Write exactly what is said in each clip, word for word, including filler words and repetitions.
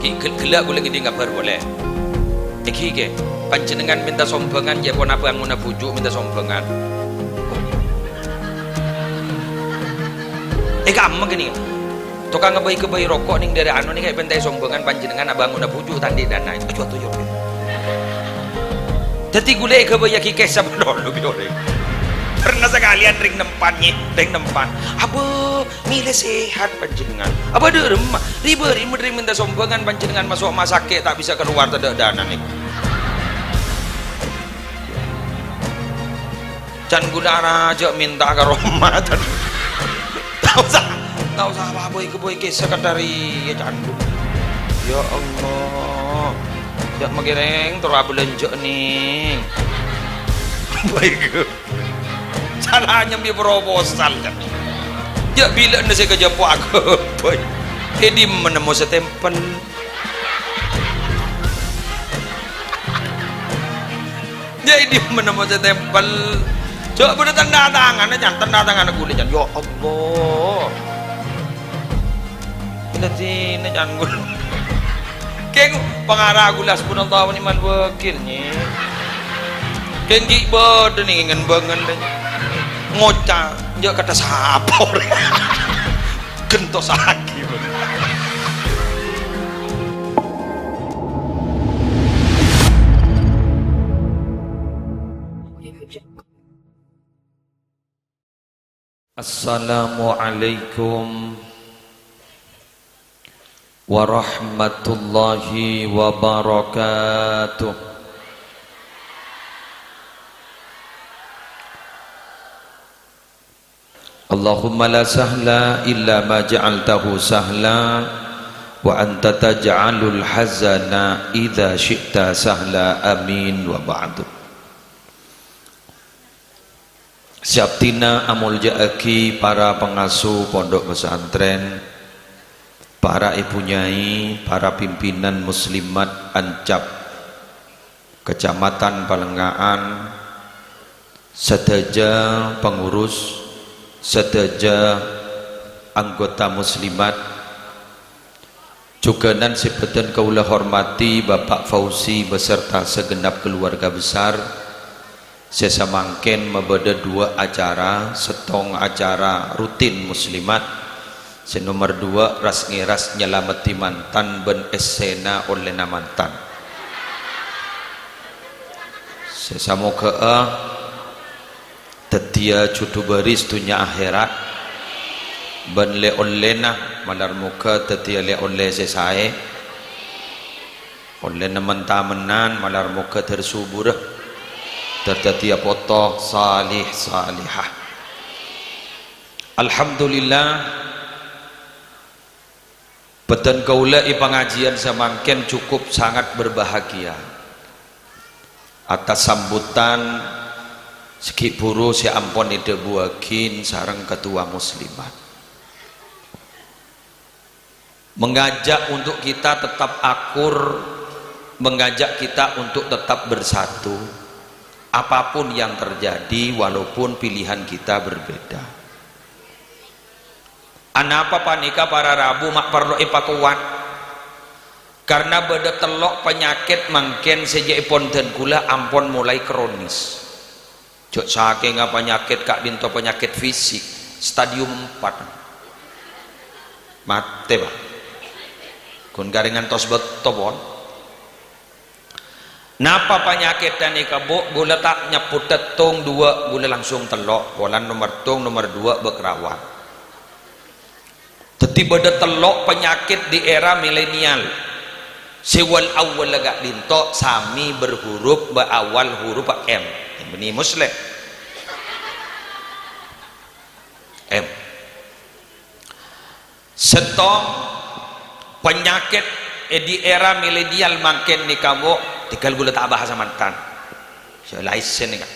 Ghi' ghel-, ghellâ' ghulâ ngèdhing kabhâr polè. Èngghi, Kè, panjhennengngan mènta sombhângan, ca'èpon abângonna bhuju' mènta sombhângan. È kamma kènè'. Tokang ghâbây-ghâbây roko' nèng dâri anu nèng èpènta'è sombhângan panjhennengngan abângonna bhuju' ta' andi' dana. Ayo, ayo, ayo. Dhâddhi ghulâ èghâbâyyâghi kèsa bân olo bi' orèng. Pernah sakalèyan rèng nempan, nyè, rèng nempan. Abâ, mèlè sehat panjhennengngan. Abâ, dâ' remma. Ribâ-ribâ rèng mènta sombhângan panjhennengngan maso' masakè' ta' bisa kalowar tadâ' dana nèko. Can ghulâ arajâ mènta ka roma, can. Ta' osa, ta' osa apa-apa, iku boy kèsa kadhâri, ya, can ghulâ. Ya Allah. Ya, makèrèng terro abâlânjhâ, nèng. Boy, sala nyambi proposal, can. Ya, bilâ'na sè kajhâpo' aghâbây. È dimma nemmo stempel? Jâ' è dimma nemmo stempel? Jâ' bâdâ tanda tanganna, can, tanda tanganna ghulâ, can. Ya Allah. Dhâddhina, can, ghulâ. Kèng pangara ghulâ, hasbunallahu wa ni'mal wakil, nyè. Kèng ghi' bâdâ nèng ngèn-bângèn, lè. Ngoca', jâ' kadhâ' sapa orèng. Gentosaghi, bân. Assalamualaikum warahmatullahi wabarakatuh. Allahumma la sahla illa ma ja'altahu sahla, wa anta taj'alul hazana idza syi'ta sahla. Amin wa ba'du. Sè abdhina amoljâ'aghi para pangasuh pondhuk pesantren, para èbhu nyai, para pimpinan muslimat Ancap, Kecamatan Palengnga'an, sadhâjâ pengurus, sadhâjâ anggota muslimat, jhughânan sè bhâdhân kaulâ hormati, Bapak Fauzi beserta segenap keluarga besar, sè samangkèn mabâdâ duwâ' acara, sèttong acara rutin muslimat, sè nomer duwâ' ras-ngèras nyalameddhi mantan bân èssèna ollèna mantan. Sè samogâ'â dhâddhiyâ judhu bâris dhunnya akhèrat, bân lè-ollèna malar mogâ dhâddhiyâ lè-ollè sè saè. Ollèna men-tamennan malar mogâ dâr suburâ, dâr dhâddhiyâ poto salèh-salèhah. Alhamdulillah, bhâdhân kaulâ è pangajiyân samangkèn cukup sangat berbahagia atas sambutan sè ghi' bhuru sè ampon èdhâbuwâghi sareng ketua muslimat. Mengajak untuk kita tetap akur, mengajak kita untuk tetap bersatu, apapun yang terjadi, walaupun pilihan kita berbeda. Anapa panèka para rabu ma' parlo èpakowat? Karna bâdâ tello' panyakèt mangkèn sè jâ' èpon dân kaulâ ampon molaè kronis. Jâ' sakènga panyakèt ka'dinto panyakèt fisik, stadium empat. Matè, Pak. Ghun karè ngantos bâkto, pon. Napa panyakèt ghânèka, Bu'? Ghulâ ta' nyebbhudhâ tong duwâ', ghulâ langsung tello'. Polana nomer tong, nomer duwâ' bâk rawat. Dhâddhi bâdâ tello' panyakèt di era milenial. Sè wal-awwalla ka'dinto sami berhuruf bâ-, awal huruf M. Bânnè Musleh. M. Sèttong panyakèt è di era milenial mangkèn nèka, Bu', tèghâl ghulâ ta' abahasa mantan. Sè laèn sè nèka.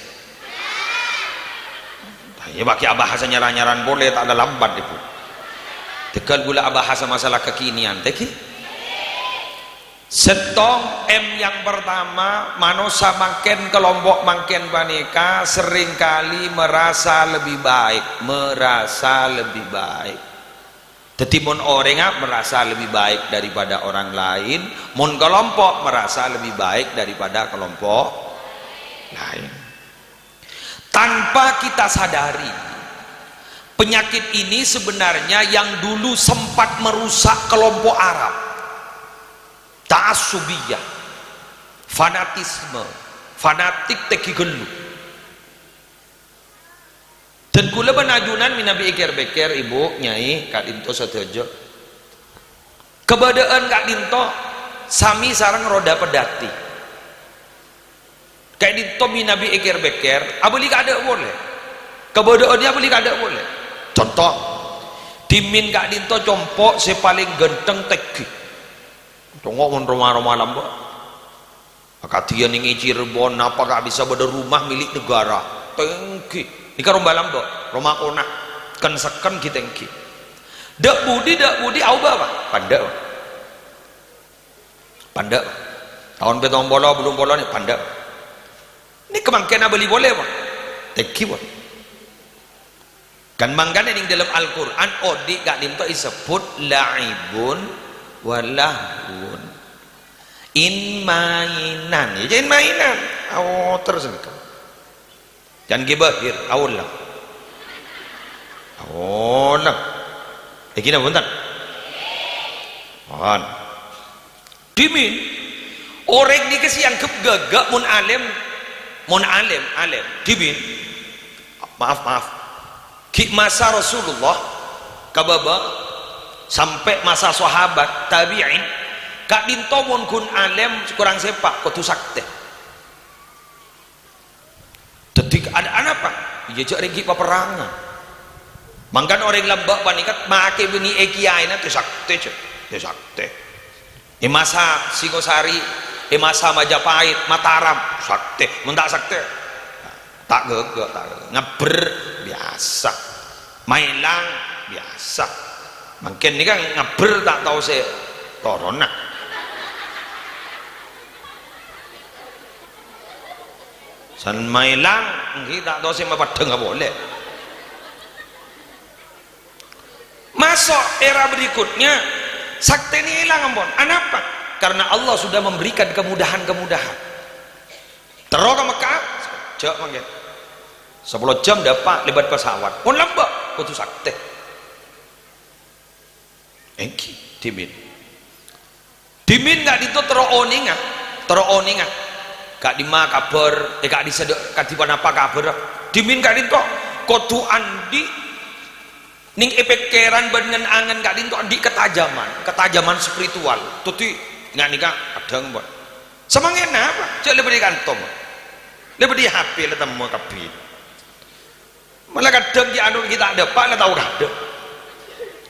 Iyâ, bâgi abahasa nyar-anyaran polè, ta' lalambât, Ibu. Tèghâl ghulâ abahasa masalah kekinian, tèghâl. Sèttong, M yang pertama, manossa mangkèn, kelompok mangkèn panèka seringkali merasa lebih baik, merasa lebih baik. Dhâddhi, mon orèngnga merasa lebih baik daripada orang lain, mon kelompok merasa lebih baik daripada kelompok lain. Tanpa kita sadari, penyakit ini sebenarnya yang dulu sempat merusak kelompok Arab. Ta'assubiyah, fanatisme, fanatik tèngghi ghâllu. Dan kaulâ bân ajunan mènabi èkèr-pèkèr, Ibu, Nyai, ka'dinto sadhâjâ. Kabâdâ'ân ka'dinto sami sareng rodâ pèdâti. Ka'dinto mènabi èkèr-pèkèr, abâli kaadâ' polè. Kabâdâ'ânna abâli kaadâ' polè. Conto, dhimèn ka'dinto compo' sè palèng ghântheng tèngghi. Congo' mon roma-roma lambâ'. Akadhi nèng è Cirebon, napa ta' bisa bâdâ rumah milik negara? Tèngghi. Nèka roma lambâ', roma kona. Kèn-sèkèn ghi' tèngghi. Dâ' budi, dâ' budi aobâ, Pa'? Pandâ', Pa'. Pandâ', Pa'. Taon pèttong polo, bâllung polo nè, pandâ', Pa'. Nèka mangkèn abâli polè, Pa'? Tèngghi, Pa'. Kan mangkana nèng dâlem Al-Qur'an odi' ka'dinto èsebbhut la'ibun wa lahwun. In-mainan, ya, in-mainan. Awo terros engko'. Can ghi' bahir, aolla. Aolla. Èghi napa bhunten? Pon. Dhimèn, orèng nèka sè èangghep ghâghâ mon alim, mon alim, alim, dhimèn. Maaf, maaf. Ghi' masa Rasulullah, kabâbâ, sampè' masa sahabat, tabi'in, ka'dinto mon ghun alim, korang sèpa', kodhu saktè. Dhâddhi, adâ'ân apa? Iyâ, jhâ' rèng ghi' paperrangan. Mangkana orèng lambâ' panèka makè bânnè è kiyaèna tè saktè, jhâ'. Tè saktè. È masa Singosari, è masa Majapahit, Mataram, saktè. Mon ta' saktè, ta' ghâghâ, ta' ghâghâ. Ngabbher, biyasa. Maèlang, biyasa. Mangkèn nèka ngabbher ta' tao sè toronna. San maèlang, ènggi ta' tao sè mapeddhângnga polè. Masuk era berikutnya, saktèna èlang ampon. Anapa? Karena Allah sudah memberikan kemudahan-kemudahan. Terro ka Mekkah, jhâ' mangkèn. Sapolo jam dâpa' lèbât pesawat. Mon lambâ', kodhu saktè. Ènggi, dhimèn. Dhimèn ka'dinto terro onènga, terro onènga. Ka'dimma kabhâr, è, ka'dissa dâ', kadhi ponapa kabhârra. Dhimèn ka'dinto kodhu andi' nèng è pèkkèran bân ngen-angen ka'dinto andi' ketajaman, ketajaman spiritual. Dhâddhi, nga-, nèka kadhâng, Pak. Samangkèn napa? Jhâ' lè bâdhi kanto, Pak. Lè bâdhi H P, lè temmo kabbhi. Mala kadhâng ghi' anu ghi' ta' dâpa' la tao kadhâng.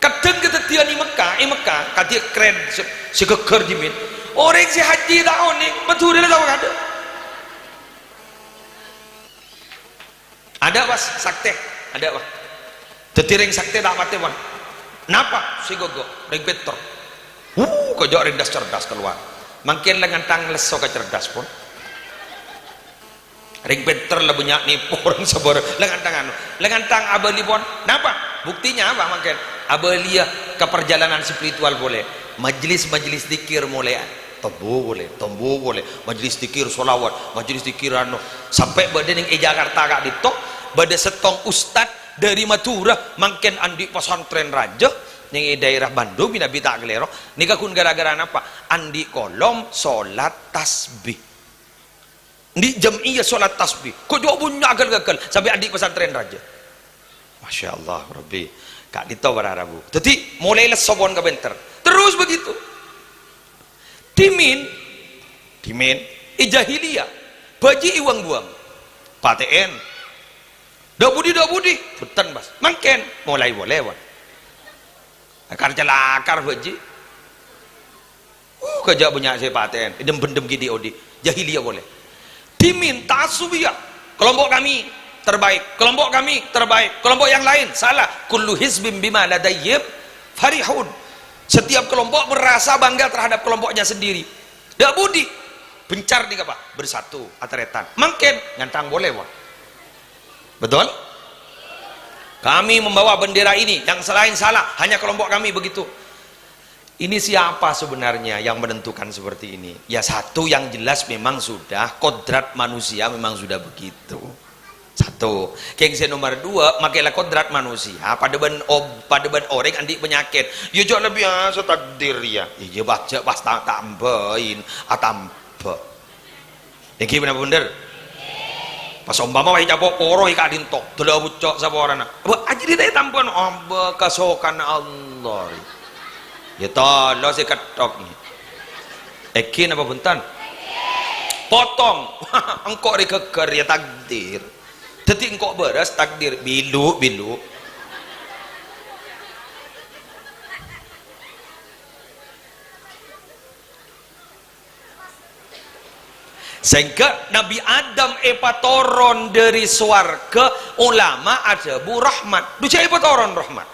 Kadhâng kadhâddhiyân è Mekkah, è Mekkah, kadhi keren sè, sè ghâgghâr dhimèn. Orèng sè haji ta' onèng, Madhurâ la tao kadhâng. Adâ', Pak, saktè, adâ', Pak. Dhâddhi rèng saktè ta' patè, Pak. Napa? Sè ghâgghâ, rèng pènter. Wuh, kajâ' rèng das-cerdas kalowar. Mangkèn la ngantang lesso ka cerdas, pon. Rèng pènter la bânnya' nèpo orèng sabârâng. La ngantang anu, la ngantang abâli pon. Napa? Buktinya apa mangkèn? Abâliyâ ka parjhâlânan spiritual polè. Majelis-majelis dzikir molèya. Tombu polè, tombu polè. Majelis dzikir sholawat, majelis dzikir anu. Sampè' bâdâ nèng è Jakarta ka'dinto, bâdâ sèttong ustad dâri Madhurâ, mangkèn andi' pasantrèn rajâ nèng è daerah Bandung, mènabi ta' kalèro. Nèka ghun gara-gara napa? Andi' kolom sholat tasbih. Andi' jam'iyah sholat tasbih. Kajâ' bânnya' ghâl-ghâghâl. Sampè' andi' pasantrèn rajâ. Masya Allah, Rabbi. Ka'dinto para rabu. Dhâddhi, molaè lesso pon ka pènter. Terus begitu. Dhimèn. Dhimèn. È jahiliyah. Bhâji' èwang-buwâng. Patè'èn. Dâ' budi, dâ' budi. Bhunten, Mas. Mangkèn. Molaè polè, Pak. Lakar-calakar bhâji'. Uh, kajâ' bânnya' sè patè'èn. Èdem-bhendem ghi' dhi'-odhi'. Jahiliyah polè. Dhimèn ta'assubiyah. Kelompok kami terbaik. Kelompok kami terbaik. Kelompok yang lain salah. Kullu hizbin bima ladaihim farihun. Setiap kelompok merasa bangga terhadap kelompoknya sendiri. Dâ' budi. Bâncar nèka, Pak. Bersatu, atarètan. Mangkèn, ngantang polè, Pak. Betul? "Kami membawa bendera ini, yang selain salah, hanya kelompok kami begitu." Ini siapa sebenarnya yang menentukan seperti ini? Ya, satu yang jelas memang sudah kodrat manusia memang sudah begitu. Satu. Kèng sè nomor dua, makkèla kodrat manusia, padâ bân ob-, padâ bân orèng andi' panyakèt. Ya, jhâ' la biyasa takdir, ya. Iyâ, pas, jhâ' pas ta-, tambâi, atambâ. Èngghi napa bhender? Pas ompama wae capo' poro è ka'dinto, dâlâ bucco' saporana. Bâ, ajâ dhi' ta' ètambâ, amba kasokan Allah, rè. Ya tolo sè ketthok. Èngghi napa bhunten? Potong. Engko' rè ghâggâr, ya takdir. Dhâddhi engko' bârâs takdir, bilu', bilu'. Sehingga Nabi Adam èpatoron dâri sowarghâ, ulama adhâbu rahmat. Dhu jhâ' èpatoron rahmat.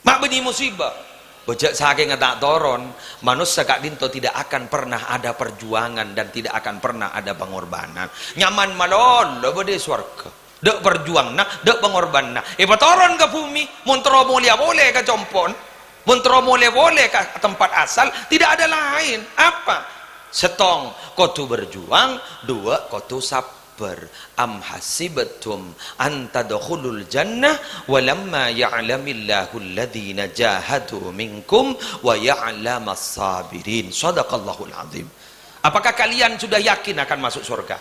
Ma' bânnè musibah. Bâ jhâ' sakènga ta' toron, manossa ka'dinto tidak akan pernah ada perjuangan dan tidak akan pernah ada pengorbanan. Nyaman malolo bâdâ è sowarghâ. Dâ' parjuwanganna, dâ' pangorbananna. Èpatoron ka bhumè, mon terro molèya polè ka compo'na, mon terro molèya polè ka tempat asal, tidak ada lain. Apa? Sèttong, kodhu berjuang, dua, kodhu sabbhâr. "Am hasibtum an tadkhulul jannah wa lamma ya'lamillahu alladhina jahadu minkum wa ya'lamas sabirin." Shadaqallahul azim. Apakah kalian sudah yakin akan masuk surga?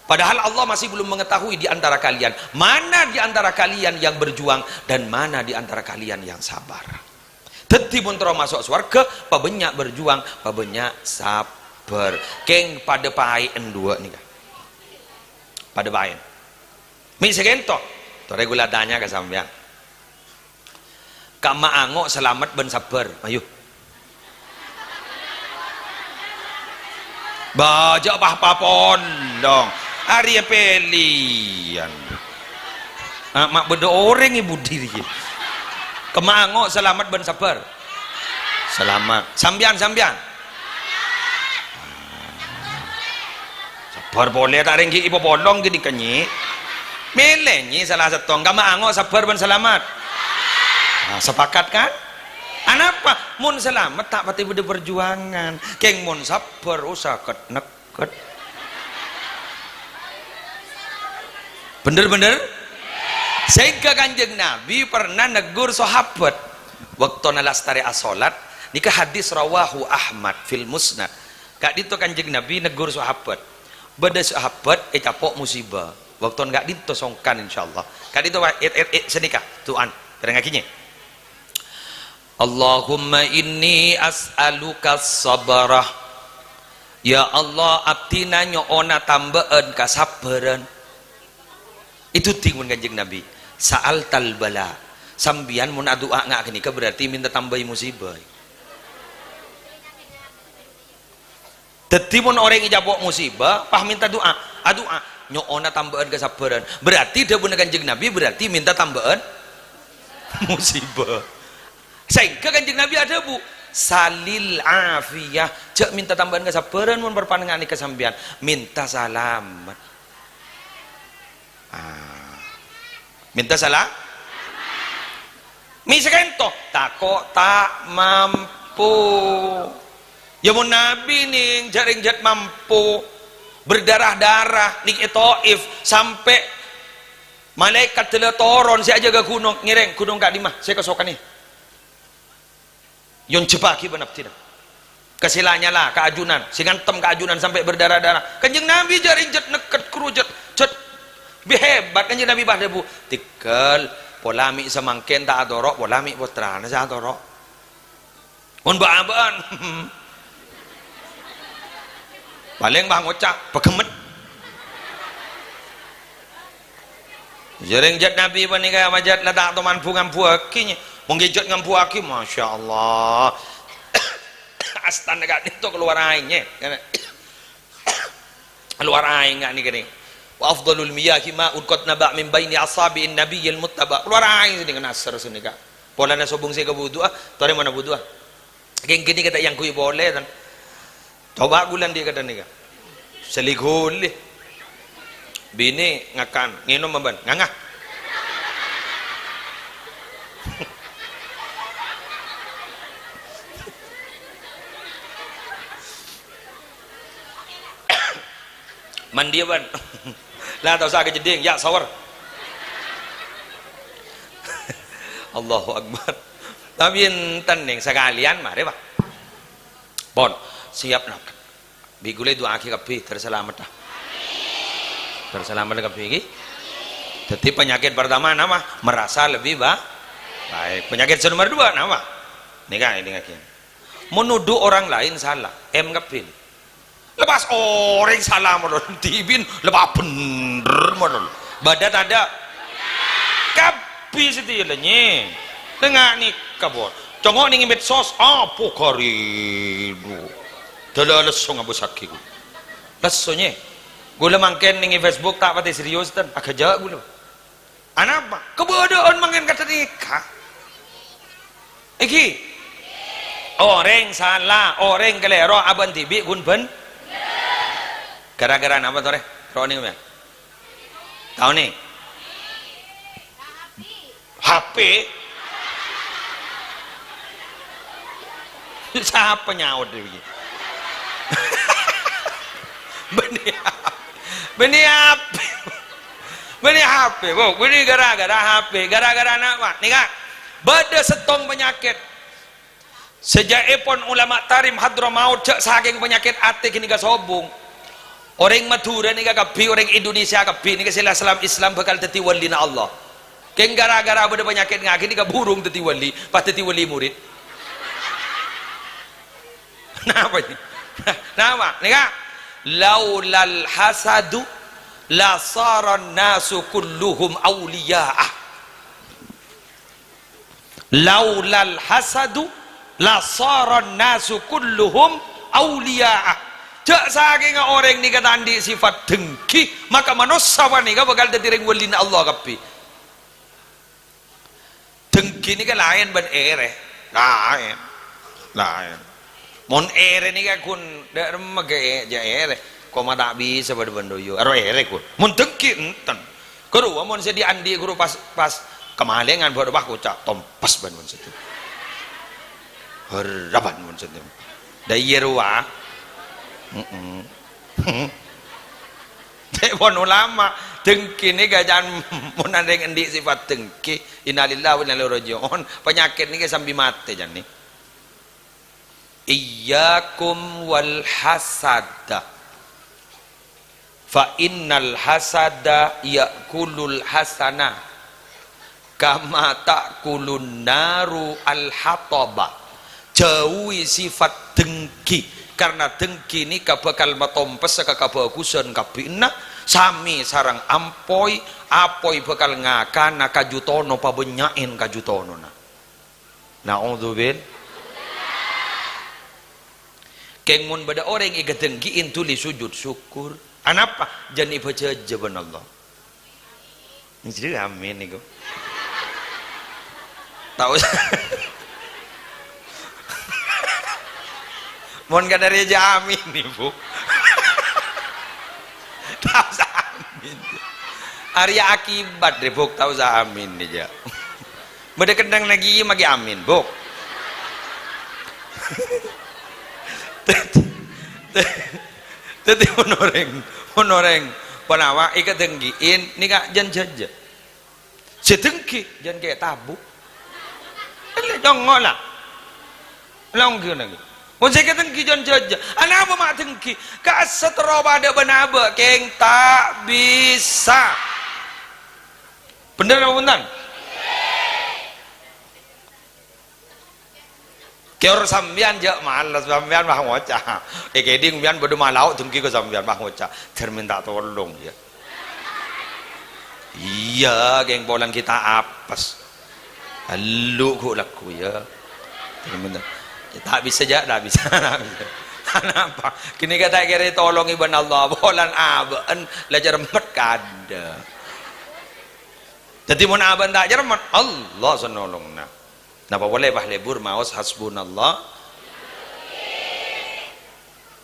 Padahal Allah masih belum mengetahui di antara kalian, mana di antara kalian yang berjuang dan mana di antara kalian yang sabar. Dhâddhi, mon terro maso' sowarghâ, pabânnya' berjuang, pabânnya' sabbhâr. Kèng padâ paè'en duwâ' nèka. Padâ paè'en. Mè' sakènto. Torè ghulâ tanya ka sampèyan. Ka'emma ango' salamet bân sabbhâr? Ayo. Bâ, jhâ' pa-, papolong. Arèya pèlèyan. Ah, ma' bâdâ orèng è budi rèya. Ka'emma ango' salamet bân sabbhâr? Salamet. Sampèyan, sampèyan? Sabbhâr polè, ta' rèng ghi' èpapolong ghânèka, Nyè. Mèlè, Nyè, sala sèttong. Ka'emma ango' sabbhâr bân salamet? Nah, sepakat, kan? Anapa? Mon salamet ta' patè bâdâ parjuwangan. Kèng mon sabbhâr, oh, sakèt nèkèt. Bhender-bhender? Sehingga Kanjeng Nabi pernah neggur sahabat. Bâktona lastarè asolat, nèka hadis rawahu Ahmad fil Musnad. Ka'dinto Kanjeng Nabi neggur sahabat. Bâdâ sahabat ècapo' musibah. Bâktona ka'dinto songkan, insyaallah. Ka'dinto wa-, et-, et-, et-, sanèka, du'an. Pèrengngaghi, Nyè. "Allahumma inni as'aluka sabra." Ya Allah, abdhina nyo'ona tambâ'ân kasabbhârân. Èdhudhing bân Kanjeng Nabi, "Sa'altal bala." Sampèyan mon adu'a nga' ghânèka berarti mènta tambâi musibah. Dhâddhi, mon orèng ècapo' musibah, pas mènta du'a. Adu'a, nyo'ona tambâ'ân kasabbhârân. Berarti dhâbuna Kanjeng Nabi, berarti mènta tambâ'ân musibah. Sehingga Kanjeng Nabi adhâbu, "Salil afiyah." Jhâ' mènta tambâ'ân kasabbhârân mon parpanengngan nèka sampèyan. Mènta salamet. Ah. Mènta sala-, mè' sakènto, tako' ta' mampu. Ya, mon Nabi nèng jhâ' rèng jhât mampu, berdarah-darah nèng è Taif, sampè' malaèkat dâlâ toron sè ajâgâ ghunong, ngèrèng, "Ghunong ka'dimma sè èkasokanè?" Èonjhâbbhâghi bân abdhina. Ka sè la nyala, ka ajunan, sè ngantem ka ajunan sampè' berdarah-darah. Kanjeng Nabi jhâ' rèng jhât nèkèt, kru jhât, jhât bi-, hebat Kanjeng Nabi pas dhâbu, "Tèghâl, pola mè' samangkèn ta' atoro', pola mè' pottrana sè atoro'." Mon bâ'-abâ'ân. Palèng bâ' ngoca', "Paghemmet." Jhâ' rèng jhât Nabi panèka majât la ta' toman bu-ngambuwâghi, nyè. Mon ghi' jhât ngambuwâghi, masyaallah. Astana ka'dinto kalowar aèng, nyè. Kalowar aèng ka'dinto. "Wa afdhalul miyahi ma'un qad naba' min baini asabi'in nabiyyil muttaba'." Kalowar aèng sè nèka nasser sè nèka. Polana sobung sè kabudhuwâ, torè mana budhuwâ. Kèng ghânèka ta' èangghuy polè, tan. Coba ghulâ andi' kadhâng nèka. Sè li-ghuli. Binè ngakan, ngènom bân, nganga. Mandiya, bân. La, ta' osa ka jeddhing, ya', shower. Allahu Akbar. Tapè enten, Nèng, sakalèyan marè, Pak. Pon, siap, nak. Bi' ghulâ èdu'aaghi kabbhi, ter salamet, ah. Ter salamet kabbhi, ghi. Dhâddhi, panyakèt partama napa? Merasa lebih ba-, baik. Panyakèt sè nomer dua napa? Nèka, èdingngaghi. Menuduh orang lain salah. M kabbhi. Lepas orèng sala malolo, dhibi'en lepas bhendher malolo. Bâdâ tadâ'? Kabbhi satèya la, nyè. Tengnga nèka, pon. Congo' nèng è medsos, apa karè du. Dâlâ lesso ngabâssaghi ghulâ. Lesso, nyè. Ghulâ mangkèn nèng è Facebook ta' patè serius, ten. Aghâjâ' ghulâ. Anapa? Kabâdâ'ân mangkèn kadhâ' nèka. Èngghi. Orèng sala, orèng kalèro, abân dhibi' ghun bhân-, gara-gara napa, torè? Ro' nèng, ya? Tao, nèng? H P? Sapa nyaot iki? Bânnè, bânnè H P. Bânnè H P, Bu. Bânnè gara-gara H P. Gara-gara napa? Nèka, bâdâ sèttong panyakèt. Sajâ'èpon ulama Tarim Hadramaut jâ' sakèng panyakèt atè ghânèka sobung. Orèng Madhurâ nèka kabbhi, orèng Indonesia kabbhi nèka sè la Islam, Islam bhâkal dhâddhi wâlina Allah. Kèng gara-gara bâdâ panyakèt ngaghi nèka burung dhâddhi wali, pas dhâddhi wali murid. Napa ini? Napa? Nèka, "Laulal hasadu la saran nasu kulluhum auliya'a." "Laulal hasadu la saran nasu kulluhum auliya'a." Jâ' sakènga orèng nèka ta' andi' sifat dengki, maka manossa panèka bhâkal dhâddhi rèng wâlina Allah kabbhi. Dengki nèka laèn bân èrè. Laèn. Laèn. Mon èrè nèka ghun dâ' remma ghi' jâ' èrè. Koma ta' bisa padâ bân dhoyo. Aro èrè ghun. Mon dengki enten. Ghâruwa mon sè dhi'-andhi' ghuru pas, pas kamalèngan bâdâ, wah, koca' tompes bân mon sèdhi. Hera bân mon sèdhi. Dâ' iyâ rowa. Heeh. Cè' pon ulama, dengki nèka jhân mon orèng andi' sifat dengki, innalillahi wa inna ilaihi raji'un, panyakèt nèka sambi matè jhâni. Iyyakum wal hasada, fa innal hasada ya'kulul hasana. Kama ta'kulun naru al-hataba. Jauhi sifat dengki, karna dengki nèka bhâkal matompessa ka kabhâghusân kabbhiyânna, samè sareng ampoy, apoy bhâkal ngakana kaju tono pabânnya'èn kaju tonona. Na'udzubil-, Kèng mon bâdâ orèng èkadengki'in dhuli sujud syukur. Anapa? Jhân èbâjâjâ bân Allah. Jârèya amin niku. Tao. Mon kadâ' rèya jâ' amin, Ibu. Ta' osa amin. Arèya akibat, rè, Bu, ta' osa amin, jâ'. Bâdâ kennengnga ghi' maghi amin, Bu. Dhâddhi, mon orèng, mon orèng ponapa èkadengki'in, nèka jhân jâjâ. Sè dengki, jhân kè' tabu. Ella congo' la. La ongghu nangè. Mon sè èkadengki jhân jâjâ. Anapa ma' dengki? Ka'assa terro padâ bân abâ', kèng ta' bisa. Bhender napa bhunten? Kèor sampèyan jâ' males, sampèyan wah ngoca'. Èkèdhing sampèyan bâdâ malao dengki ka sampèyan, wah ngoca', "Jhâr mènta tolong, yâ." Iyâ, kèng polana ghi' ta' apes. Allu' ghu' lagghu, yâ. Jhâr mènta. Yâ, ta' bisa, jâ', ta' bisa, ta' bisa. Anapa? Ghânèka ta' èkèrè tolongè bân Allah, polana abâ'na la cermet kadâ'. Dhâddhi mon abâ'na ta' cermet, Allah sè nolongana. Napa polè pas lebur maos hasbunallah.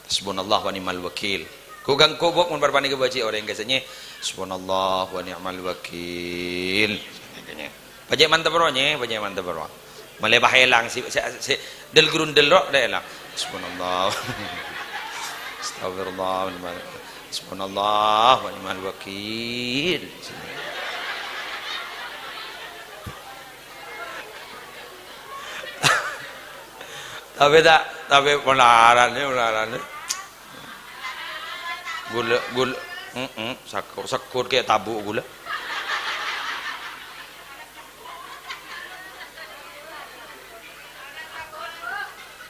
Hasbunallah wa ni'mal wakil. Ghu-, ghu-, Bu, mon bâr panèka bâji' orèng kèsènyè. Hasbunallah wa ni'mal wakil. Pajhât mantep ro, nyè, pajhât mantep ro. Malè pas èlang, sè, sè, sè del-grundel ro, dâ' èlang. Hasbunallah. Astagfirullah. Hasbunallah wa ni'mal wakil. Tapè ta', tapè malaran, malaran. Ghulâ, ghulâ, mm-mm, sakor, sakor kè' tabu' ghulâ.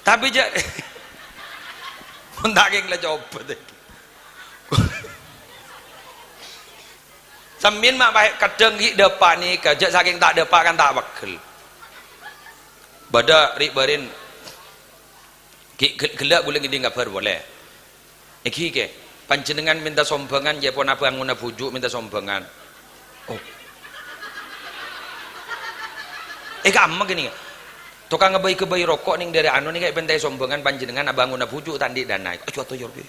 Tapè jâ', mon ta' kèng la coba tè. Sampèyan ma' paè kadhâng ghi' dâpa' nèka, jâ' sakèng ta' dâpa' kan ta' pegghel. Bâdâ ri'-bâri'en ghi' ghel-, ghellâ' ghulâ ngèdhing kabhâr polè. Èngghi, Kè, panjhennengngan mènta sombhângan, yâ pon abânguna bhuju' mènta sombhângan. Oh. È, kamma kènè'. Tokang ngabây-ghâbây roko' nèng dâri anu nèka èpèntaè sombhângan panjhennengngan abânguna bhuju' ta' andi' dana. Ayo, ato, yor, Bi.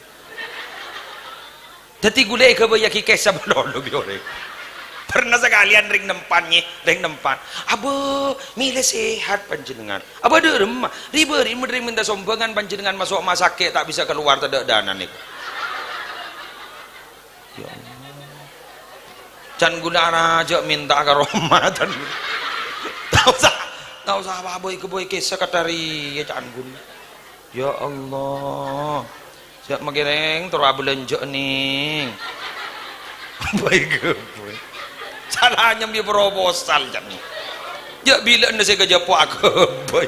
Dhâddhi ghulâ èghâbâyyâghi kèsa malolo, Bi, orèng. Pernah sakalèyan rèng nempan, nyè, rèng nempan. Abâ, mèlè sehat panjhennengngan. Abâ, dâremma, ri'-bâri' mon rèng mènta sombhângan panjhennengngan maso' masakè' ta' bisa kalowar tadâ' dana nèko. Ya Allah. Can ghulâ arajâ mènta ka Roma, can ghulâ. Ta' osa, ta' osa abâ-ghâbây kèsa ka tarè, can ghulâ. Ya Allah. Jâ' makè rèng terro abâlânjhâ nèng. Abâ-ghâbây. Sala nyambi proposal, can. Jâ' bilâ'na sè kajhâpo' aghâbây.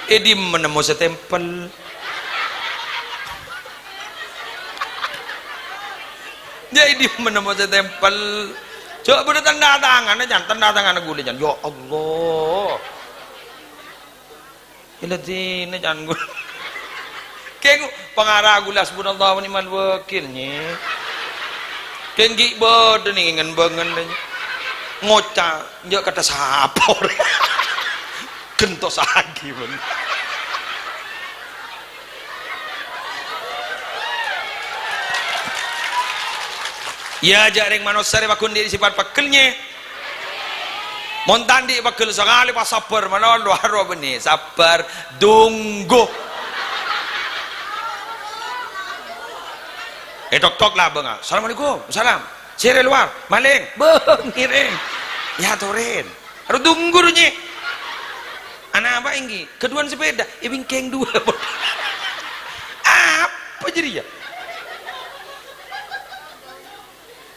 È dimma nemmo sè tempel? Jâ' è dimma nemmo sè tempel? Jâ' bâdâ tanda tanganna, can, tanda tanganna ghulâ, can. Ya Allah. Èladhinè, can, ghulâ. Kèng pangara ghulâ hasbunallah wa ni'mal wakil, nyè. Kèng ghi' bâdâ nèng bângen, nyè. Ngoca', jâ' kata sapa orèng. Gentosaghi, bân. Iyâ, jâ' rèng manossa rè pagghun andi' sèpat pegghel, nyè. Mon ta' andi' pegghel sakalè, pas sabbhâr malolo, aro bânnè, sabbhâr, dunggu. Ètok-tok la bângal. "Assalamualaikum." "Salam." "Sè rè lowar?" "Malèng." "Bâh, ngèrèng." Èyatorè. Aro dunggu ro, nyè. Anapa èngghi? Ghâdhuwân sepèda. È, bingkèng duwâ'. Apa jârèya?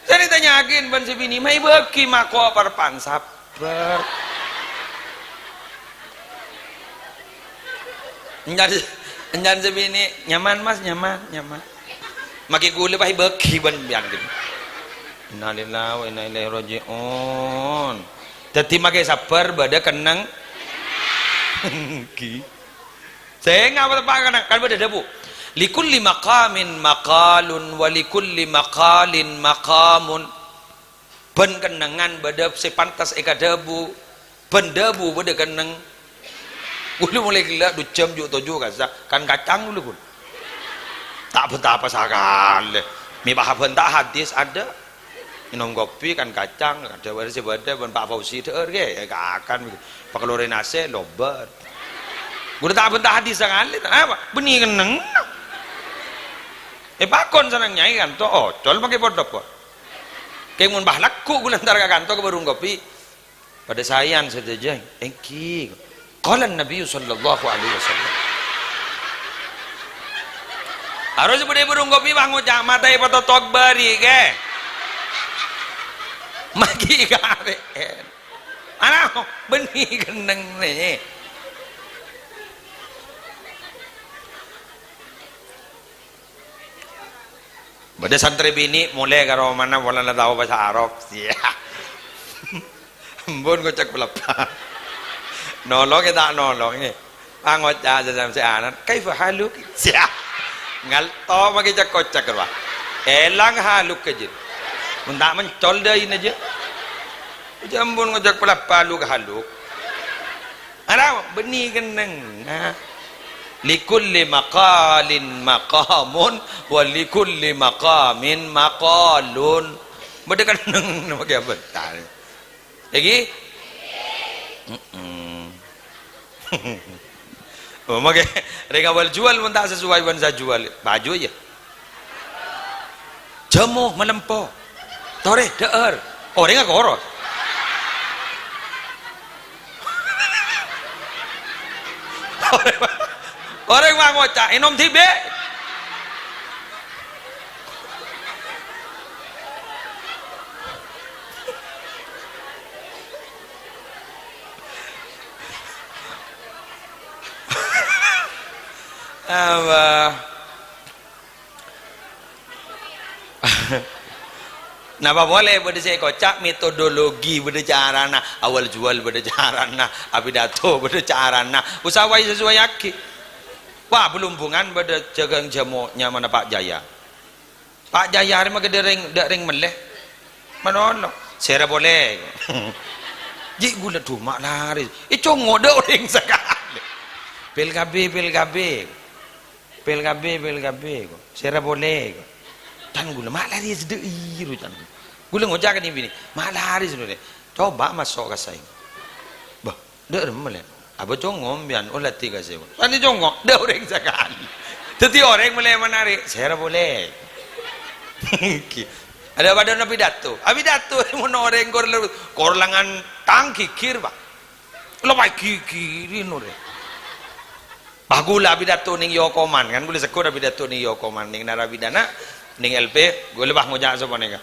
Sè ètanya'aghi bân sè binè, ma' èbâghi mako' parpan sabbhâr. Ènyan, ènyan sè binè, "Nyaman, Mas, nyaman, nyaman." Makè ghulâ pas èbâghi bân sampèyan, gitu. Innalillahi wa inna ilaihi raji'un. Dhâddhi makè sabbhâr bâdâ kennengngan. Sènga' apa teppa' kana? Kan bâdâ dhâbu, "Likulli maqamin maqalun wa likulli maqalin maqamun." Bân kennengngan bâdâ sè pantes èkadhâbu, bân dhâbu bâdâ kenneng. Ghulâ molaè ghellâ' du jam ju' toju' kassa', kan kacang ghulâ, ghun. Ta' bânta apa sakalè. Mè' bâ-, bânta hadis adâ'. Ngènom kopi kan kacang, adâ' bâdâ sè bâdâ bân Pak Fauzi dhâ'âr, ghi, kakan. Pakalorè nasè', lobâr. Ghulâ ta' bânta hadis sakalè, ta' apa? Bânnè kennengnga. Èpakon sareng nyai kanto, ocol makè podhâ, po. Kèng mon bâ lagghu' ghulâ entar ka kanto ka warung kopi. Padâ saèyan sadhâjâ, èngghi. Qala Nabi sallallahu alaihi wasallam. Harus bâdâ è warung kopi, bâ, ngoca', "Mata èpatotok bâri', kè." Maghi karè'en. Ana, bânnè kennengnga. Bâdâ santrè binè' molè ka romana polana tao bhâsa Arab. Sia. Ampon ngocak pelebbâ. Nolongè ta' nolongè. Pangoca' sè samsè'anan, "Kaifa haluk?" Sia. Ngalto maghi cak-kocak rowa. Èlang haluk kajâ. Mon ta' mencol dâina jâ. Jâ ampon ngocak pelebbâ haluk-haluk. Arapa? Bânnè kennengnga. Likulli maqalin maqamun, wa likulli maqamin maqalun. Bâdâ kennengnga makè bânta. Èngghi? Mm-mm. Oh, makè rèng awal juwâl mon ta' sesuai bân sajhuwâl, bâjhu, yâ. Jhâmo malempo. Torè, dhâ'âr. Orèngnga koro. Orèng ma' ngoca', "Ènom dhibi'." Apa? Napa polè bâdâ sè èkoca' metodologi, bâdâ carana, awal jual bâdâ carana, apidato bâdâ carana, usaha sasuaiaghi. Wah, Blumbungan bâdâ jhâghâng jhâmo nyamana Pa' Jaya. Pa' Jaya arè maghâdhâ rèng, dâ' rèng mellè. Manono, sèra polè. Ji' ghulâ dhu ma' larès. Ècongo' dâ' orèng sakalè. Pèl kabhi, pèl kabhi. Pèl kabhi, pèl kabhi, ko. Sèra polè, ko. Can ghulâ, ma' larès dâ' iyâ, ro, can. Ghulâ ngoca' ka nè-binè, "Ma' larès, ro, rè. Coba maso' ka saèng." Bâh, dâ' remma, lè. Apa congo' sampèyan, oh, latè ka saèng. Can ècongo', dâ' orèng sakalè. Dhâddhi orèng mellè manarè, sèra polè. Adâ' padâna pidato. Apidato, mon orèng kor, kor lengngan tang ghighir, Pa'. Lo, Pa', ghighiri, no, rè. Pas ghulâ apidato neng Yokoman, kan ghulâ segghut apidato neng Yokoman, neng narapidana, neng L P, ghulâ pas ngoca' sapanèka,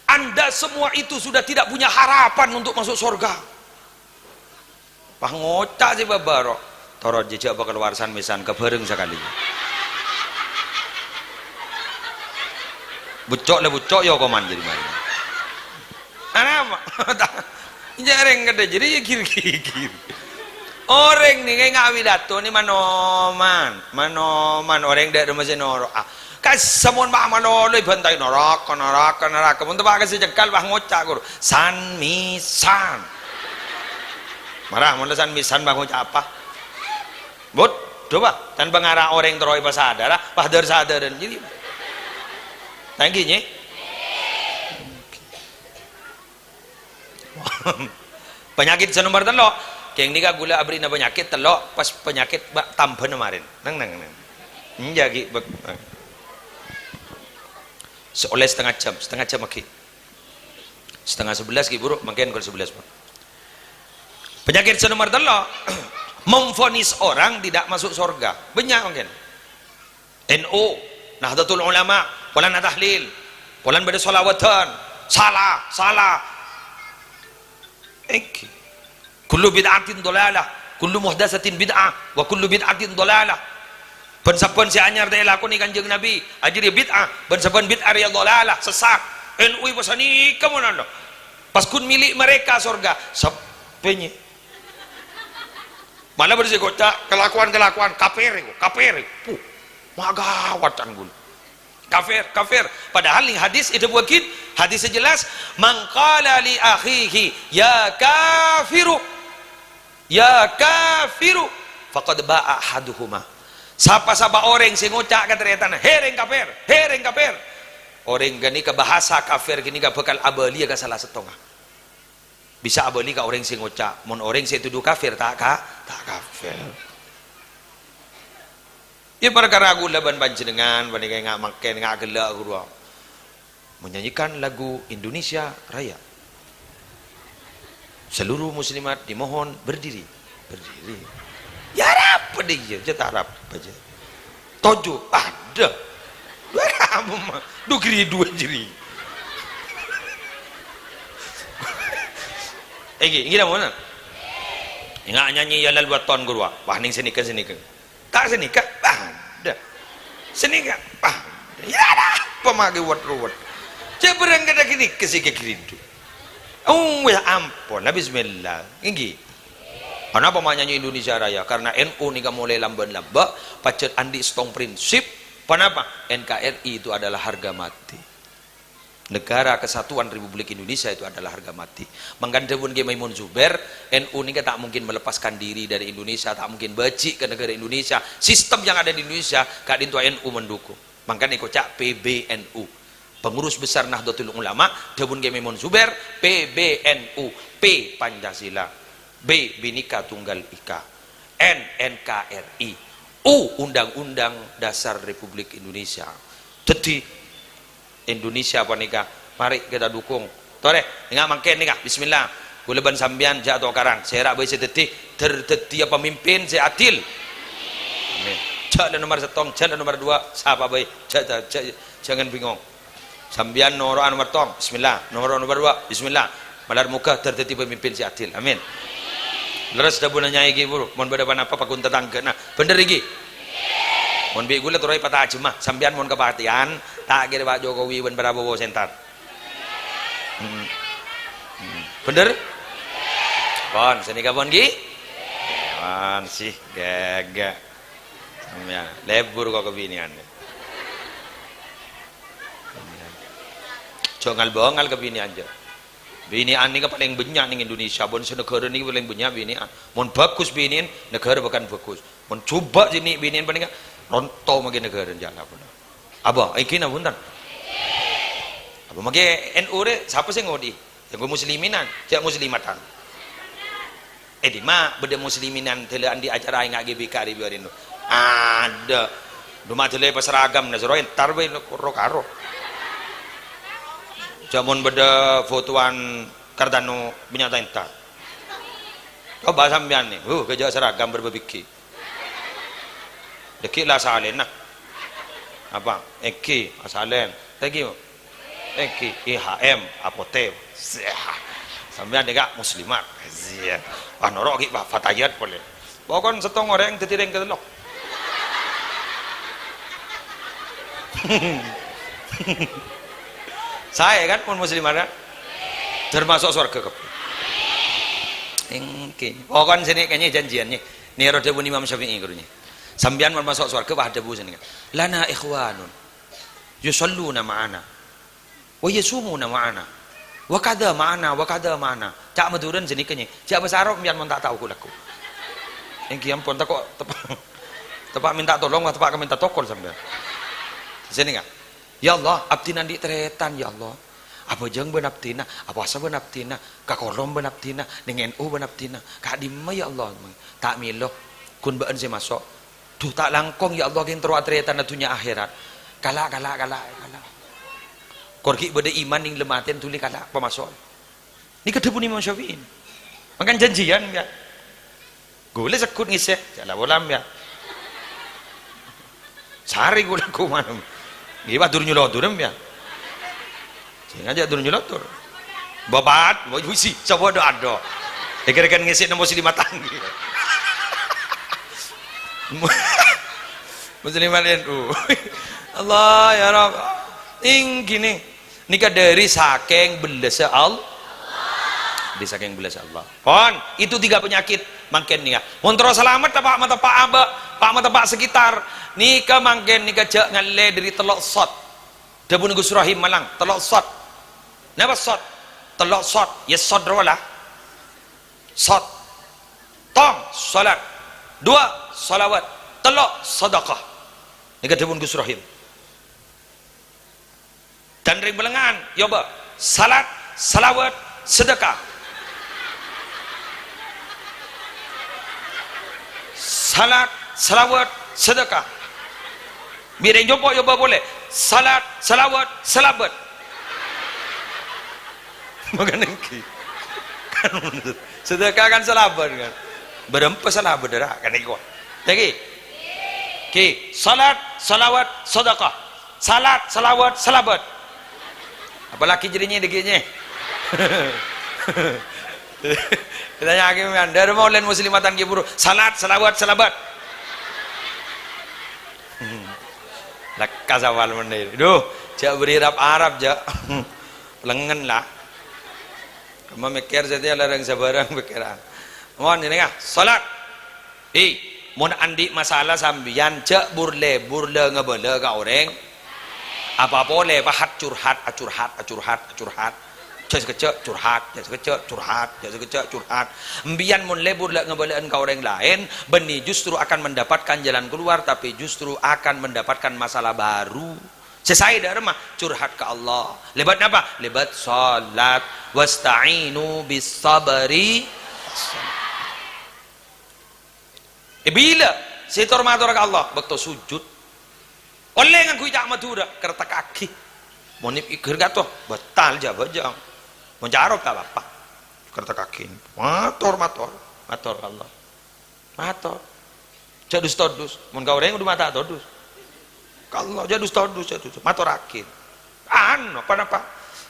"Anda semua itu sudah tidak punya harapan untuk masuk sorga." Pas ngoca' sè bâbâ, ro, "Toro' jhâ' jhâ' bâkal lowar san-mèsan, kabhâreng sakalè." Bucco' la bucco' Yokoman jârèya marè. Anapa? Jhâ' rèng kadhâ' jârèya ghir-ghighir. Orèng nèka ngabâ pidato nè manoman, manoman orèng dâ' remma sè noro'a. Kassa' mon ma' malolo èbhântai naraka, naraka, naraka. Mon teppa' ka sè cengkal, pas ngoca' kor, "San-mèsan." Mara, mon la san-mèsan, pas ngoca' apa? Bud, coba, tanpa ngara orèng terro èpasadârâ, pas dâr-sadârân. Jadi, thank you, Nyi. Panyakèt sè nomer tello'. Kèng nèka ghulâ abherri'na panyakèt tello', pas panyakèt bâ' tambhâna marèn. Neng, neng, neng. Enjâ', ghi', bek-, sè ollè setengah jam, setengah jam lagi. Setengah sebelas, ghi', buru, mangkèn kol sebelas, Pak. Panyakèt sè nomer tello', memvonis orang tidak masuk sorga. Bânnya' mangkèn. N U, Nahdlatul Ulama, polana tahlil, polana bâdâ shalawatan, sala, sala. Èngghi. "Kullu bid'atin dhalalah, kullu muhdatsatin bid'ah, wa kullu bid'atin dhalalah." Bân-sabbhân sè anyar ta' èlakonè Kanjeng Nabi, ajârèya bid'ah, bân-sabbhân bid'ah rèya dhalalah, sessat. N U pas sanèka mon ana. Pas ghun milik mereka sorga, seppè, Nyi. Mala bâdâ sè èkoca' kalakowan-kalakowan kafir, kafir. Puh, ma' ghâwât can ghulâ. Kafir, kafir. Padahal neng hadis èdhâbuwâghi, hadis sè jelas, "Man qala li akhihi, 'Ya kafiru, ya kafiru,' faqad ba'a ahaduhuma." Sapa-sapa orèng sè ngoca' ka tarètanna, "He rèng kafir, he rèng kafir," orèng ghânèka, bhâsa kafir ghânèka bhâkal abâliyâ ka sala sèttonga. Bisa abâli ka orèng sè ngoca', mon orèng sè ètodhu kafir, ta' ka-, ta' kafir. Yâ, parkara ghulâ bân panjhennengngan panèka nga' mangkèn, nga' ghellâ' ghâruwa. Menyanyikan lagu Indonesia Raya. Seluruh muslimat dimohon berdiri. Berdiri. Yâ, arapa dâ' iyâ, jhâ' ta' arapa jhâ'. Toju', adâ. Arapa ma-, dhu ghâri dhu jârèya. Èngghi, èngghi, namonan. Enga' nyanyi ya lalu waton ghâruwa. Wah, neng sanèka, sanèka. Ta' sanèka, adâ. Sanèka, adâ. Yâ, arapa ma' ghâwât-ruwât. Jhâ' bhârâng kadhâ' ghânèka sè ghâghirindu. Oh, yâ ampon, la bismillah. Èngghi. Anapa ma' nyanyi Indonesia Raya? Karena N U nèka molaè lambân-lambâ', pajhât andi' settong prinsip. Ponapa? N K R I itu adalah harga mati. Negara Kesatuan Republik Indonesia itu adalah harga mati. Mangkana dhâbuna Kiai Maimun Zubair, N U nèka ta' mungkin melepaskan diri dari Indonesia, ta' mungkin bâji' ka negara Indonesia. Sistem yang ada di Indonesia, ka'dinto N U mendukung. Mangkana èkoca' P B N U. Pengurus Besar Nahdlatul Ulama, dhâbuna Kiai Maimun Zubair, P B N U, P Pancasila, B Bhinneka Tunggal Ika, N N K R I, U Undang-Undang Dasar Republik Indonesia. Dhâddhi, Indonesia panèka. Marè kita dukung. Torè, enga' mangkèn nèka. Bismillah. Kaulâ bân sampèyan jhâ' tokaran. Sèra bhâi sè dhâddhi, dhâr dhâddhiyâ pamimpin sè adil. Amin. Jhâ' la nomer sèttong, jhâ' la nomer duwâ', sapa bhâi. Jhâ', jhâ', jhâ', jangan bingung. Sampèyan noro'a nomer sèttong, bismillah. Nomor, nomer duwâ', bismillah. Malar moghâ dhâr dhâddhi pamimpin sè adil. Amin. Lerres dhâbuna Nyai ghi, buru. Mon bâdâ pa-napa paggun tatangghâna. Bhender ghi? Mon bi' kaulâ torè patajemma. Sampèyan mon kapatèyan, ta' kèra Pak Jokowi bân Prabowo sè entar. Hmm. Hmm. Bhender? Pon, sanèka pon ghi? Pon sih, ghâghâ. Sampèyan lebur kok ka binèyan. Jhâ' ngal-bângal ka binèyan, jhâ'. Binèyan nèka palèng bânnya' nèng Indonesia, bân sanèghârâ nèka palèng bânnya' binèyan. Mon bhâghus binèyan, naghârâ bhâkal bhâghus. Mon jhubâ' sè nè' binèyan panèka, ronto maghi naghârâ, jhâ' la pon. Apa? Èngghi napa bhunten? Apa maghi N U rè, sapa sè ngodhi'i? Èngghi musliminan, jhâ' muslimatan. È dimma bâdâ musliminan dâlâ andi' acara enga' G B K rè biarin. Adâ'. Duma dâlâ pas seragam, na soro entar bhâi ro-karo. Jhâ' mon bâdâ fotowan Kardano bânnya' ta' entar. Coba sampèyan nè, huh, ghâjâ seragam bâr bâbighi. Dâgghi' la asalèna. Apa? Èngghi, asalèn. Èngghi, èngghi, I H M, Apotek. Sampèyan nèka muslimat. Wah, noro' ghi' fa-, fatayat polè. Pokon sèttong orèng dhâddhi rèng katello. Saè kan, mon muslimat, kan? Termasuk sowarghâ kabbhi. Èngghi. Pokon sè nè' kènyè janjiyân, nyè. Nèro dhâbuna Imam Syafi'i, ghuru, nyè. Sampèyan mon maso' sowarghâ, pas adhâbu sanèka, "Lana ikhwanun yusalluna ma'ana, wa yasumuna ma'ana, wa kadza ma'ana, wa kadza ma'ana." Ca' Madhurâna sanèka, nyè. Jhâ' bhâsa Arab, sampèyan mon ta' tao ghu-lagghu. Èngghi ampon, tako' teppa', teppa' mènta tolong, teppa' ka mènta tokol sampèyan. Sanèka. "Ya Allah, abdhina andi' tarètan, ya Allah. Abhâjâng bân abdhina, apowasa bân abdhina, kakolom bân abdhina, nèng N U bân abdhina. Ka'dimma, ya Allah?" "Ta' mèlo, ghun bâ'ân sè maso'." "Dhu, ta' langkong, ya Allah, kèng terro atarètana dhunnya akhèrat." "Kala', kala', kala', kala'. Kor ghi' bâdâ iman nèng lem atèn dhuli kala' pamaso'." Nèka dhâbuna Imam Syafi'i. Mangkana janjiyân, ya. Ghulâ segghut ngèssè, jhâ' la-pola, ya. Sarè ghulâ kuman. Ngghi, bâ' dur nyolodur, ya. Sènga' jhâ' dur nyolodur. Babat, wah, busi, sapa dâ' adâ'. Èkèr kan ngèssè nembus lima tanggi. Muslimat N U. Allah ya Rabb. Èngghi nè. Nèka dâri sakèng bellâssa Al-, dâri sakèng bellâssa Allah. Pon, itu tiga penyakit mangkèn nèka. Mon terro salamet, ta' pa' mateppa' abâ', pa' mateppa' sekitar. Nèka mangkèn nèka jhâ' ngallè dâri tello' sot. Dhâbuna Gus Rohim Malang, tello' sot. Napa sot? Tello' sot. Ya sot rowa la. Sot. Tong, salat. Duwâ', salawat. Tello', sadaqah. Nèka dhâbuna Gus Rohim. Dân rèng Bâlânga'an, yâ, bâ. Salat, salawat, sedekah. Salat, salawat, sedekah. Bi' rèng Jhompo', yâ, bâ, polè. Salat, salawat, salabât. Mangkana èngghi. Kan sedekah kan salabât, kan. Bârâmpa salabât, dâ, ra, kan nèko. Lagi. Ki, salat, salawat, sedekah. Salat, salawat, salabât. Apalagi jârèya, nyè, dâgghi', nyè. Ètanya'aghi, mèyan, dâri molèn muslimatan ghi' buru. Salat, salawat, salabât. Lekkas apal mennèr. Duh, jhâ' bâri' Arab-Arab, jhâ'. Pelengngen, la. Coma mèkkèr satèya larang sabârâng pèkkèran. Mon, ini, ah, salat. Hi, mon andi' masalah sampèyan, jhâ' bur-lebur la ngabâlâ ka orèng. Apa polè, pahat curhat, acurhat, acurhat, acurhat. Jhâ' sakejjhâ' curhat, jhâ' sakejjhâ' curhat, jhâ' sakejjhâ' curhat. Empèyan mon lebur la ngabâlâ'ân ka orèng laèn, bânnè justru akan mendapatkan jalan keluar, tapi justru akan mendapatkan masalah baru. Sè saè dâ' remma, curhat ka Allah. Lèbât napa? Lèbât salat. "Wasta'inu bis sabri." È bilâ sè tor-mator ka Allah? Bâkto sujud. Ollè ngangghuy ca' Madhurâ, kertekkaghi. Mon èghâr ka'to, batal jhâ' bhâjâng. Mon carok ta' apa-apa. Kerta kaki. Mator, mator. Mator ka Allah. Mator. Jhâ' dus-todus. Mon ka orèng kodhu mata todus. Ka Allah, jhâ' dus-todus, jhâ' dus. Matoraghi. Anu, apa-napa?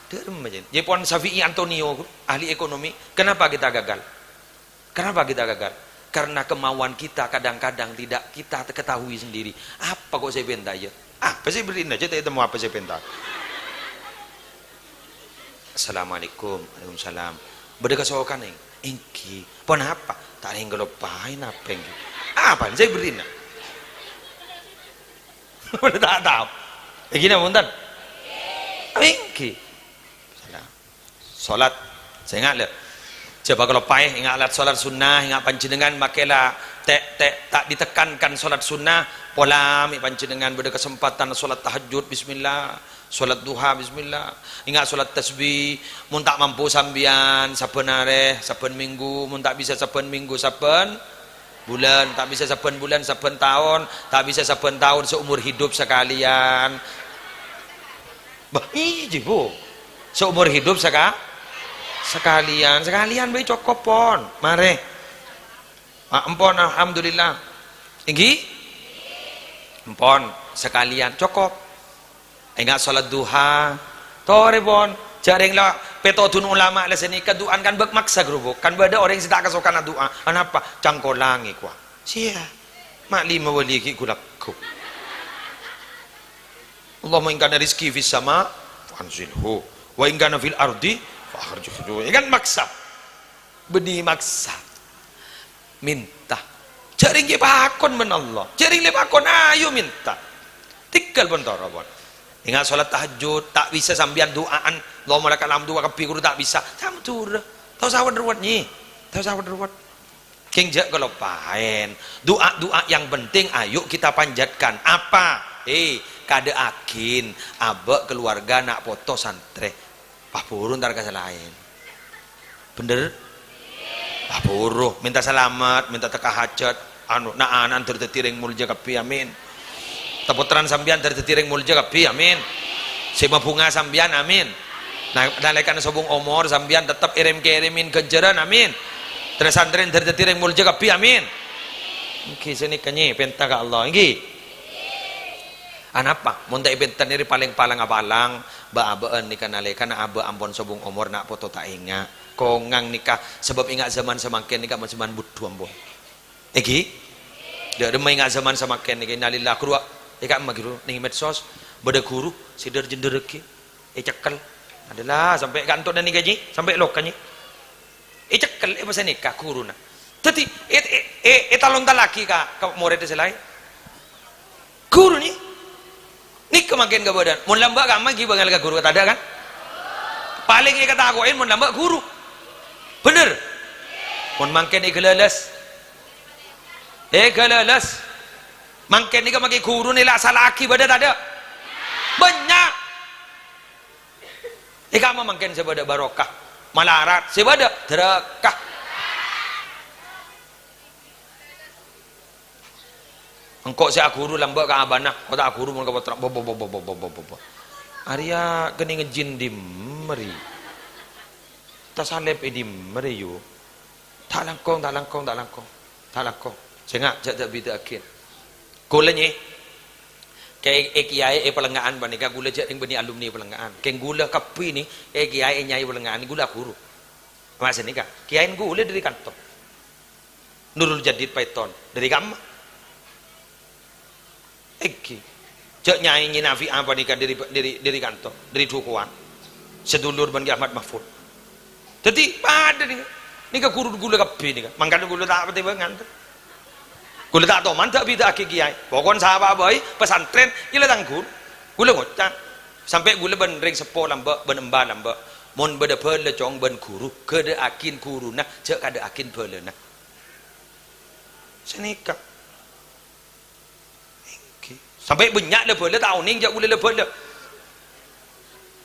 Dâremma, jân. Jâ' pon Syafi'i Antonio, ahli ekonomi. Kenapa kita gagal? Kenapa kita gagal? Karena kemauan kita kadang-kadang tidak kita ketahui sendiri. Apa kok sè èpènta, yâ? Apa sè èberri'na, jhâ' ta' ètemmo apa sè èpènta. Assalamualaikum. Waalaikumsalam. Bâdâ kasokan, èng? Èngghi. Ponapa? Ta' rèng kaloppaè napa, èngghi? Apa sè èberri'na? Bâdâ ta' tao. Èngghi napa bhunten? Èngghi. Salam. Salat. Sènga', lè. Jhâ' bâ' kaloppaè, ènga' lat salat sunnah, ènga' panjhennengngan makè la te', te', ta' ditekankan salat sunnah, pola mè' panjhennengngan bâdâ kasempadhân salat tahajjud, bismillah. Salat duha, bismillah. Ènga' salat tasbih. Mon ta' mampu sampèyan, sabbhân arè, sabbhân minggu. Mon ta' bisa sabbhân minggu, sabbhân bulân. Ta' bisa sabbhân bulân, sabbhân taon. Ta' bisa sabbhân taon, seumur hidup sakalèyan. Bâh, iyâ, Bu. Seumur hidup saka-, sakalèyan. Sakalèyan bhâi cokop, pon. Marè. Ah, empon, alhamdulillah. Èngghi? Empon, sakalèyan cokop. Ènga' salat duha. Torè, pon. Jhâ' rèng la pètodun ulama la sanèka du'an kan bâk maksa, ghrubuk. Kan bâdâ orèng sè ta' kasokan adu'a. Anapa? Cangkolang èkowa. Siya. Ma' lima wali ghi' ghulâ-ghu. Allahumma in kana rizqi fis sama, fa anzilhu. Wa in kana fil ardi, fa akhrijhu. Ya kan maksa. Bânnè maksa. Minta. Jhâ' rèng ghi' pakon bân Allah. Jhâ' rèng lè pakon, ayo minta. Tèngghâl bân toro, pon. Ènga' salat tahajjud, ta' bisa sampèyan du'aan. Allahumma lakal hamdu wa kabbhi guru ta' bisa. Ta' madhurâ. Ta' osa wet-rowet, nyi. Ta' osa wet-rowet. Kèng jhâ' kaloppaèn. Du'a-du'a yang penting ayo kita panjatkan. Apa? Eh, kadâ'âghin abâ' keluarga, na' poto, santrè. Paburu entar ka sè laèn. Bhender? Paburu, minta salamet, minta tekka hajat. Anu, na'-ana' entar dhâddhi rèng molja kabbhi, amin. Tapottrana sampèyan dhâddhi rèng molja kabbhi, amin. Sè mabhunga sampèyan, amin. Na-, nalèkana sobung omor sampèyan tettep èrèm-kèrèmè ghânjhârân, amin. Trè-santrè dhâddhi rèng molja kabbhi, amin. Èngghi sanèka, nyi, pènta ka Allah, èngghi. Anapa? Mon ta' èpènta nèka palèng palang-apalang, bâ'-abâ'ân nèka nalèkana abâ' ampon sobung omor na' poto ta' enga'. Kongang nèka, sabâb enga' zaman samangkèn nèka zaman budhu ampon. Èngghi? Dâ' remma enga' zaman samangkèn nèka, innalillah, ghuru, è ka'emma ghi, ru, neng medsos, bâdâ ghuru sè dâr-jendârraghi, ècekkel. Adâ la, sampè' kanto' nèka, nyi, sampè' loka, nyi. Ècekkel, è, pas nèka ghuruna. Dâddhi, è, è, è, ètalon-tallaghi ka, ka morèdda sè laèn. Ghuru, nyi. Nèka mangkèn kabâdâ'ân. Mon lambâ' ka'emma ghi bângal ka ghuru, tadâ' kan? Palèng èkatako'è mon lambâ' ghuru. Bhender? Mon mangkèn èghâlâlâs. Èghâlâlâs. Mangkèn nèka mangkèn ghuru nèla' sala'aghi bâdâ tadâ'? Bânnya'. È ka'emma mangkèn sè bâdâ barokah. Malarat sè bâdâ dârâkah. Engko' sè aghuru lambâ' ka abâ'na, ko' ta' aghuru mon ka pottra. Bo, bo, bo. Arèya kennengnga jin è dimma rè? Tasalèp è dimma rè, yu? Ta' langkong, ta' langkong, ta' langkong. Ta' langkong. Sènga', jhâ' ta' bidhâ'aghi. Kaulâ, nyè, kè-, è kiyaè è Palèngnga'an panèka, kaulâ jhâ' rèng bânnè alumni Palèngnga'an. Kèng kaulâ kabbhi nè, è kiyaè è nyai Palèngnga'an, kaulâ aghuru. Maksudnya, kiyaè kaulâ dâri kanto. Nurul Jadid Paiton, dâri ka'emma. Èngghi. Jhâ' nyai Nyi Nafi'ah panèka dâri, dâri, dâri kanto, dâri Dukowan. Sadulur bân Ki Ahmad Mahfud. Dâddhi, padâ nèka. Nèka ghuru kaulâ kabbhi nèka. Mangkana kaulâ ta' patè bângal. Kaulâ ta' toman ta' bidhâ'aghi kiyaè. Pokon sapa bhâi, pesantren, iyâ la tang ghuru. Kaulâ ngoca'. Sampè' kaulâ bân rèng seppo lambâ', bân emba lambâ'. Mon bâdâ bhâlâ, cong, bân ghuru, ghâdâ'âghi ghuruna, jhâ' kadâ'âghi bhâlâna. Sanèka. Èngghi. Sampè' bânnya' la-bhâlâ ta' onèng jhâ' kaulâ la-bhâlâ.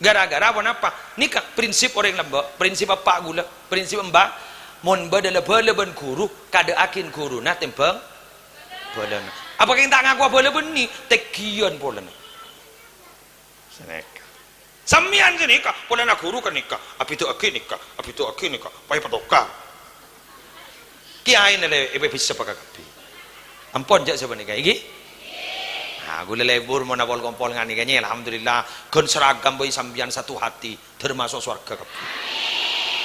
Gara-gara ponapa? Nèka prinsip orèng lambâ', prinsip eppa' kaulâ, prinsip emba. Mon bâdâ la-bhâlâ bân ghuru, kadâ'âghi ghuruna tèmbhâng bhâlâna. Apa kèng ta' ngakowa bhâlâ bânnè, tènggiyân polana. Sanèka. Sampèyan ghânèka, polana ghuru ghânèka, abhidhâ'aghi nèka, abhidhâ'aghi nèka, pas èpatokar. Kèyaèna lè-, èpabissa paka kabbhi. Ampon jhâ' sapanèka, ènggi? Nah, ghulâ lebur mon apol-kompol nganèka, nyè, alhamdulillah. Ghân seragam bhâi sampèyan satu hati, termasuk sowarghâ kabbhi.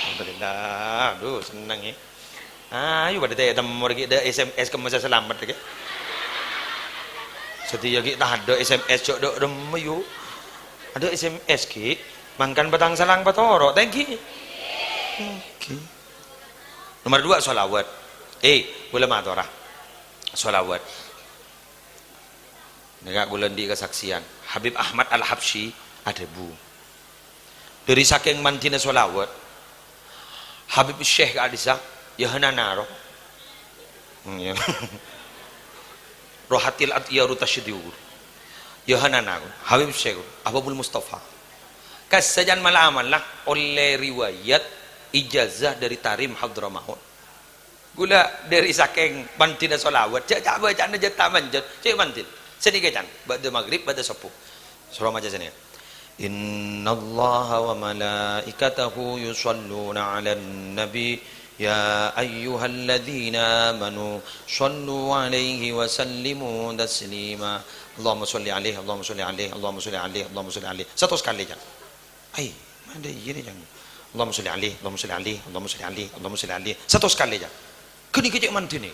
Alhamdulillah, aduh, senneng, yâ. Ayo padâ ta' ètemmo rèya, dâ' S M S kemmessa salamet rèya. Satèya ghi' tadâ' S M S jhâ' dâ' remma, yu. Adâ' S M S ghi', mangkana patang salang patoro', ta' ènggi? Ènggi. Nomor dua, sholawat. Eh, ghulâ matora. Sholawat. Nèka ghulâ andi' kasaksèyan. Habib Ahmad Al-Habsyi adhâbu, "Dâri sakèng mandhina sholawat, Habib Syekh ka'dissa, yâ hanana ro." Hmm, yâ. Rohatil atyaru tasydiu. Yâ hanana, Habib Syekh, Ahbabul Mustafa. Kasajân mala-amala ollè riwayat ijazah dâri Tarim Hadramaut. Ghulâ dâri sakèng mandhina sholawat, jhâ', jhâ' bâca'na jhâ' ta' manjhât, jhâ' mandhi. Sanèka can, ba'da maghrib, ba'da subuh. Soro maca sanèka. "Innallaha wa malaikatahu yusholluna 'alan nabi, ya ayyuhalladzina amanu shollu 'alaihi wa sallimu taslima." Allahumma sholli 'alaihi, Allahumma sholli 'alaihi, Allahumma sholli 'alaihi, Allahumma sholli 'alaihi. Satos kalè, can. Ai, mandhâ iyâ rè, can. Allahumma sholli 'alaihi, Allahumma sholli 'alaihi, Allahumma sholli 'alaihi, Allahumma sholli 'alaihi. Satos kalè, can. Ghânèka cè' mandhina.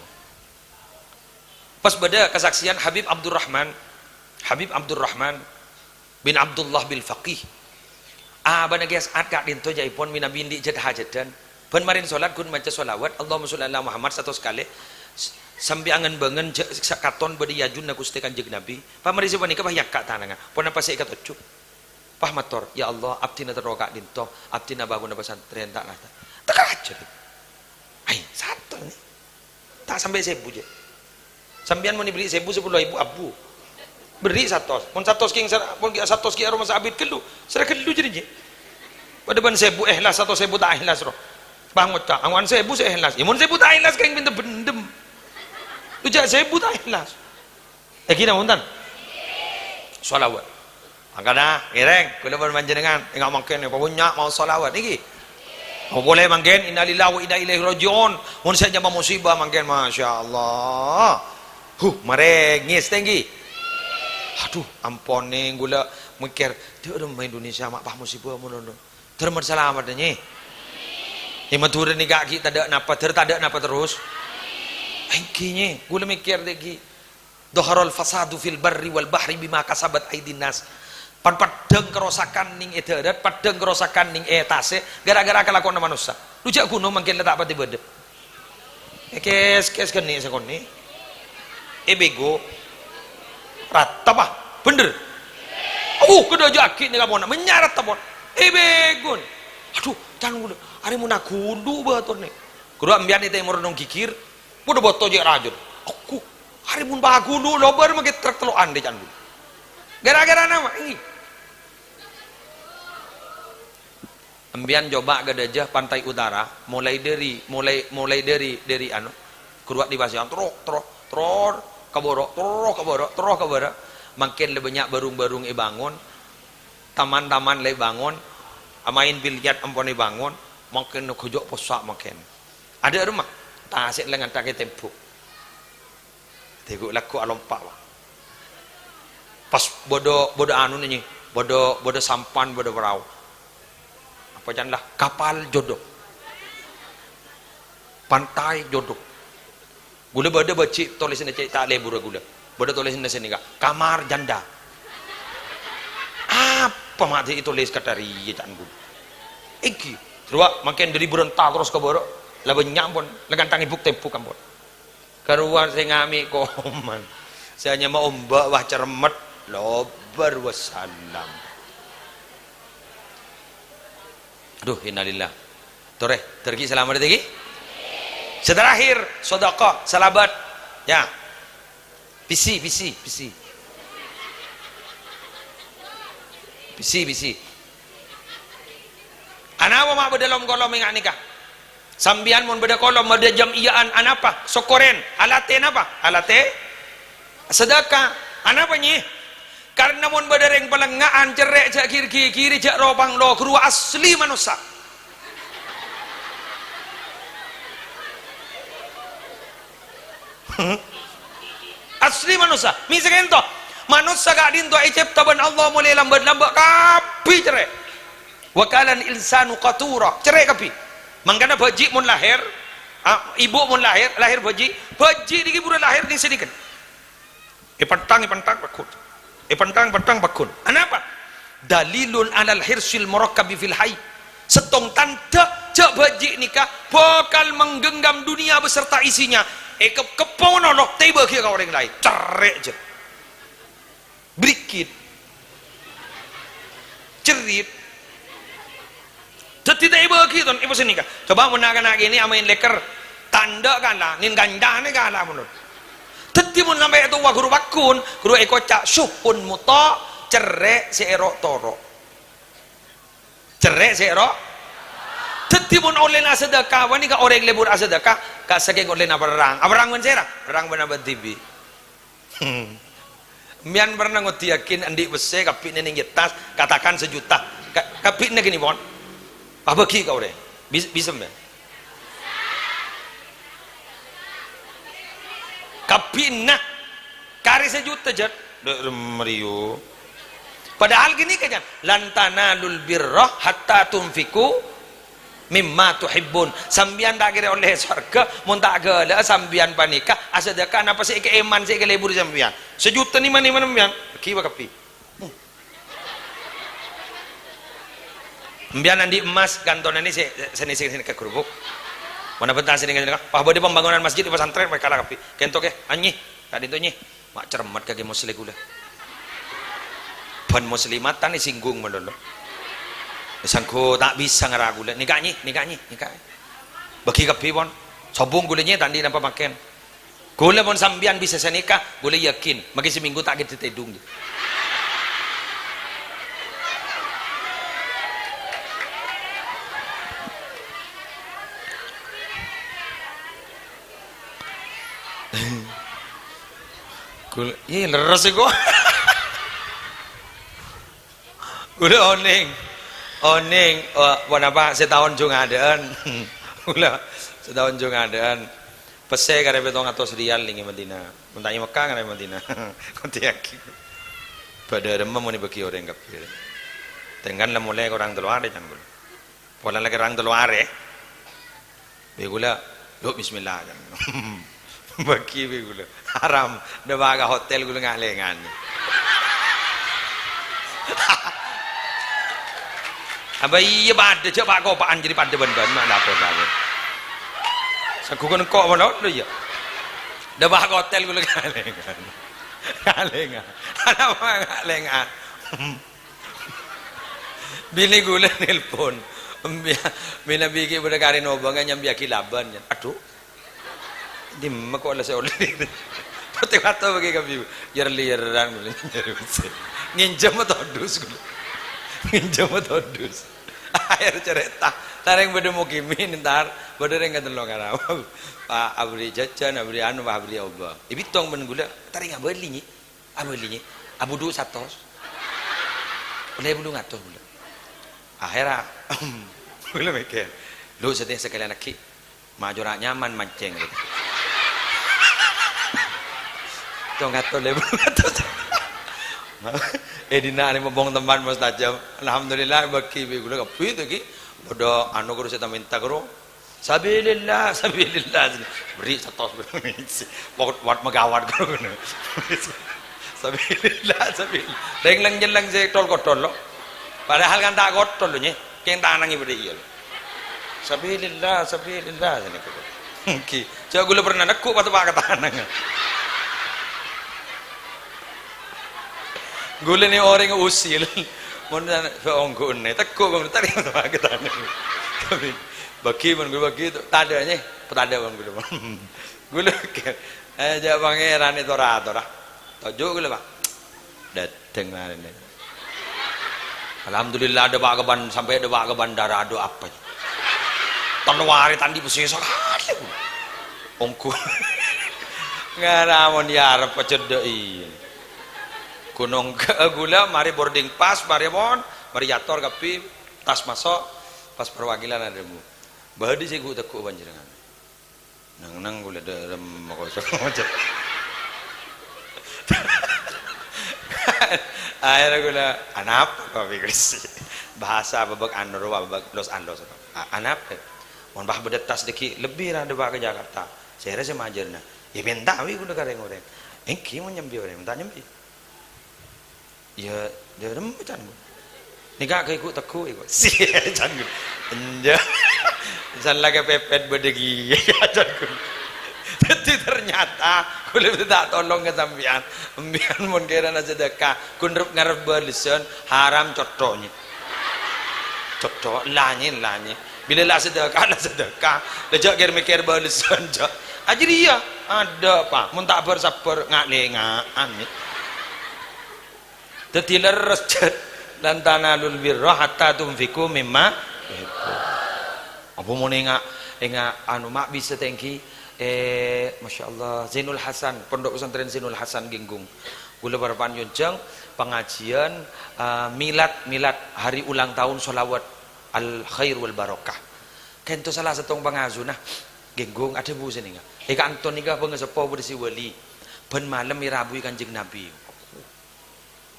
Pas bâdâ kasaksèyan Habib Abdurrahman, Habib Abdurrahman bin Abdullah bil Faqih. Abâ'na Kèyaè Sa'ad ka'dinto, ca'èpon, mènabi andi' jhât-hajhâdhân. Bân marèn sholat ghun maca sholawat, Allahumma sholli ala Muhammad satos kalè. S-, sampè' angen-bângen jhâ' sa-, katon bâdâ è ajunna Ghustè Kanjeng Nabi. Pamarè sapanèka pas èyangka' tanangnga. Ponapa sè èkatojjhu? Pas mator, "Ya Allah, abdhina terro ka'dinto, abdhina bângona pesantren, ta' la-, ta'." Teka aja, Dik. Ai, satos, nè. Ta' sampè' sèbu, jhâ'. Sampèyan mon èberri' sèbu, sapolo èbu abu. Berri' satos. Mon satos kèng sar-, mon ghi' satos ghi' aromasa abit ghâllu, sèra ghâllu jârèya, jhâ'. Padâ bân sèbu èhlas, satos sèbu ta' èhlas, ro. Bâng ngoca', "Angowan sèbu sè èhlas." Yâ, mon sèbu ta' èhlas, kèng pènta bhendhem. Lu jhâ' sèbu ta' èhlas. Ènggi napa bhunten? Sholawat. Mangkana, ngèrèng, kaulâ bân panjhennengan, enga' mangkèn, pabânnya' maos sholawat, nèkè. Apa polè mangkèn, innalillahi wa inna ilaihi raji'un. Mon sè nyama musibah mangkèn, masyaallah. Huh, marèngès, ta' ènggi. Aduh, ampon, nè, kaulâ mèkkèr, "Dâ' remma Indonesia ma' pas musibah mono, no." Dâ' remma salamet, nyè. È Madhurâ nèka ghi' tadâ' napa, dâr tadâ' napa terros. Ènggi, nyè, kaulâ mèkkèr, ta' ènggi. "Dhaharal fasadu fil barri wal bahri bima kasabat aidin nas." Pan-, paddhâng karosakan nèng è dhârât, paddhâng karosakan nèng è tasè', ghârâ-ghârâ kalakowanna manossa. Lu jhâ' ghunong mangkèn la ta' patè bâdâ. È kès-kès ghânnè' sakonè'. È bego. Rata, pa. Bhender. Oh, ghâdhâjâ'aghi nèng kapona. Mènnya' rata, pon. È bego. Aduh, can kaulâ. Arè mon aghulu bâtorna. Ghuru ambiyân è tèmor nong ghighir. Padâ bâto jhâ' rajâ. Aku, arè mon paghulu lobâr maghi trek tello'an dâ' can bulu. Gara-gara napa? Ènggi. Ambiyân coba ghâdhâjâ Pantai Utara, mulai dâri, mulai, mulai dâri, dâri anu, Ghuru Adi Pasian, terro, terro, terro ka bârâ', terro ka bârâ', terro ka bârâ'. Mangkèn la bânnya' bârung-bârung èbângon, taman-taman la èbângon, amaèn bilyar ampon èbângon, mangkèn ghâjâ' possa' mangkèn. Adâ' remma, tasè' la ngantangè tembhuk. Tègu' lagghu' alompa', Pak. Pas bâdâ, bâdâ anu, nè, bâdâ, bâdâ sampan, bâdâ perahu. Apa can la? Kapal jodoh. Pantai jodoh. Kaulâ bâdâ bâji' tolèsanna cè' ta' lebur kaulâ. Bâdâ tolèsanna sanèka, "Kamar janda." Apa ma' dâ' ètolès kantha rèya can kaulâ? Ènggi, rowa mangkèn dâri Bârânta terros ka bârâ', la bânnya' ampon, la ngantangè buk-tembuk ampon. Karowa sè ngamè' koman. Sè anyama ombâ' wah cermet, lobâr wassalam. Aduh, innalillah. Torè, torè ghi' salamet ghi'. Sè terakhir, sedekah, salabat. Ya. Pisi, pisi, pisi. Pisi, pisi. Anapa ma' bâdâ lom-kolom ènga' nèka? Sampèyan mon bâdâ kolom, bâdâ jam'iya'an, anapa? Sokkorèn. Alatè napa? Alatè sedekah. Anapa, nyè? Karna mon bâdâ rèng palèngnga'an, cerrè' jhâ' gir-gigirè, jhâ' ro-panglo, ghâruwa asli manossa. Asli manossa. Mè' sakènto. Manossa ka'dinto ècèpta bân Allah molaè lambâ'-lambâ' kabbhi cerrè'. "Wa kanal insanu qatura." Cerrè' kabbhi. Mangkana bhâji' mon lahèr, ah, ibu mon lahèr, lahèr bhâji', bhâji' nèka buru lahèr nè-, sènèkan. Èpèntang, èpèntang, pagghun. Èpèntang, pèntang, pagghun. Anapa? Dalilun alal hirsil murakkabi fil hayy. Sèttong tandhâ jhâ' bhâji' nèka bhâkal menggenggam dunia beserta isinya. Èkep-, keppo nolo, ta' èbâghi ka orèng laèn. Cerrè' jhâ'. Brikkit. Cerrit. Dhâddhi ta' èbâghi, ton, èpèsènè ka. Coba mon na'-kana' kènè' amaèn lèkèr, tandhâ kala, nèng kancana kala, mon. Dhâddhi mon sampè' towa ghuru pagghun, ghuru èkoca' syuhun muta', cerrè' sè èro'-toro'. Cerrè' sè èro'. Dhâddhi mon ollèna asadâka, panèka orèng lebur asadâka, ka sakèng ollèna aperrang. Aperrang bân sèra? Aperrang bân abâ' dhibi'. Sampèyan pernah ngodiyâghin andi' pèssè kabbhi'na nèng è attas, katakan sejuta. Ka-, kabbhi'na ghânèka, pon. Pabâghi ka orèng. Bis-, bisa, sampèyan? Kabbhi'na. Karè sejuta, jhât. Dâ' remma, yo. Padahal ghânèka, jhât. "Lan tanalul birra hatta tunfiqu mimma tuhibbun." Sampèyan ta' kèra ollè sowarghâ, mon ta' ghâlâ'â sampèyan panèka, asadâka napa sè èka'èman sè èkalebur sampèyan. Sejuta nè-, mani-, mani sampèyan? Bâghi, Pak, kabbhi. Hmm. Sampèyan andi' emmas, kantonanè sè, sè, sè, sè, sè ka gurubuk. Mon abânta sè nèng-, nèng-, pas bâdâ pembangunan masjid è pesantren, mèkala kabbhi. Kènto, kè, anyè, ka'dinto, nyè. Ma' cermet kakè moslè ghulâ. Bân muslimatan èsinggung malolo. Sangghu ta' bisa ngara ghulâ. Nèka, nyè, nèka, nyè, nèka. Bâghi kabbhi, pon. Sobung ghulâ, nyè, ta' andi' napa makèn. Ghulâ mon sampèyan bisa sanèka, ghulâ yakin, maghi samènggu ta' kèdhi tèdung. Ghul-, ih, lerres iku. Ghulâ onèng. Onèng, eh, ponapa, sataon jhung adâ'ân. Ghulâ sataon jhung adâ'ân. Pèssè karè pèttong atos riyal nèng è Madinah. Mon ta' è Mekkah karè Madinah. Kontèyaghi. Padâ remma mon èbâghi orèng kabbhi. Tèngghâl la molè korang tello arè, can ghulâ. Polana la kèrang tello arè. Bi' ghulâ, "Lu, bismillah," can. Bâghi bi' ghulâ. Haram. Dâpa' ka hotel ghulâ nga'-lènga'an. Apa iyâ padâ, jhâ' pa'-kopa'an jârèya padâ bân bâ'na, ma' lapor ka ghulâ. Saghughân engko' malolo, iyâ. Dâpa' ka hotel ghulâ nga'-lènga'an. Nga'-lènga'an. Anapa nga'-lènga'an? Binè ghulâ nelpon. Embiya-, mènabi ghi' bâdâ karè nobângnga nyambiyaghi labân, ya. Adhu. Dimma kok la sè ollè. Pate-pato bâgi kabbhi. Yer-liyeran ghulâ nyarè pèssè. Ngènjhâm todus ghulâ. Ngènjhâm todus. Aher carèta. Tarèng bâdâ mukimin entar. Bâdâ rèng katello ngara. Pa-, abri jhâjhân, abri anu, abri obâ. Èbitong bân ghulâ. Tarèng abâli, Nyi. Abâli, Nyi. Abudhu satos. Ollè bâllung atos ghulâ. Akhèrra, ghulâ mèkkèr, "Lu, satèya sakalèyan aghi'. Ma' jhâ' nyaman mancèng." Tong atos lè bâllung atos. È dinna' nè mompong temman mustajab. Alhamdulillah, bâgi bi' ghulâ kabbhi to, ghi. Padâ anu, karo sè ta-mènta, karo. Sabilillah, sabilillah. Bherri' satos. Wat, wat magawat kono. Sabilillah, sabilillah. Leng-leng nyelleng sè tol-kotol, lo. Padahal kan ta' kotol, lo, Nyè. Kèng tanangnga bâdâ iyâ, lo. Sabilillah, sabilillah. Sanèka. Ghi. Jhâ' ghulâ pernah neggu' pas teppa' ka tanang. Ghulâ nè orèng usil. Mon sa-, saongghuna, teggu' mon tarèma ka tanang. Bâgi mon ghulâ bâgi, tadâ', Nyè. Tadâ' mon ghulâ. Ghulâ, eh, jhâ' Pangèran ètora-tora. Toju' ghulâ, Pak. Dâteng marèna. Alhamdulillah, dâpa' ka ban-, sampè' dâpa' ka bandara, adhu apa, Nyè. Tello arè ta' andi' pèssè sakalè ghulâ. Ongghu. Ngara mon iyâ arep pacedhâ'i. Ghun ongghâ'â ghulâ, marè boarding pass, marè mon, marè èyator kabbhi, tas maso', pas perwakilan adhâbu. Bâdâ sè ghu'-tegghu' panjhennengngan. Neng-neng ghulâ dârem kosong. Akhirnya ghulâ, "Anapa kau pikir sih?" Bahasa bâbâk anu rowa, bâbâk los-alos. "A-, anapa?" "Mon pas bâdâ tas dâggi' lebbi ra dâpa' ka Jakarta. Sèra sè majârna." "Yâ, mènta wi ghulâ ka rèng-orèng." "Èngghi mon nyambi orèng, mènta nyambi." "Yâ, dârem," can ghulâ. "Nèka ghu'-tegghu', ghu'." "Sè," can ghulâ. "Enjâ'." "San la kepepet bâdâ kèya," can ghulâ. Dhâddhi ternyata ghulâ ta' tolong ka sampèyan. Sampèyan mon kèrana sedekah, ghun rep-ngarep bâlessan, haram cotthok, nyè. Cotthok, la, nyè, la, nyè. Bilâ la sedekah, la sedekah. La jhâ' kèr-mèkkèr bâlessan, jhâ'. Ajâriyâ, adâ', Pa'. Mon ta' bhâr-sabbhâr, nga'-lènga'an, nyè. Dhâddhi lerres, jhât, "Lan tanalul birra hatta tunfiqu mimma tuhibbun." Apa mon enga', enga' anu, ma' bisa tèngghi, eh, masyaallah, Zainul Hasan, Pondok Pesantren Zainul Hasan, Genggong. Ghulâ parappa'na nyonjhâng pangajiân, eh, milad, milad, hari ulang tahun sholawat al khair wal barokah. Ka'ento sala sèttong pangasuh, nah, Genggong, adhâbu sè nèka. Eh, ka'ento nèka pangaseppo bâdâ sè wali. Bân malem èrabui Kanjeng Nabi.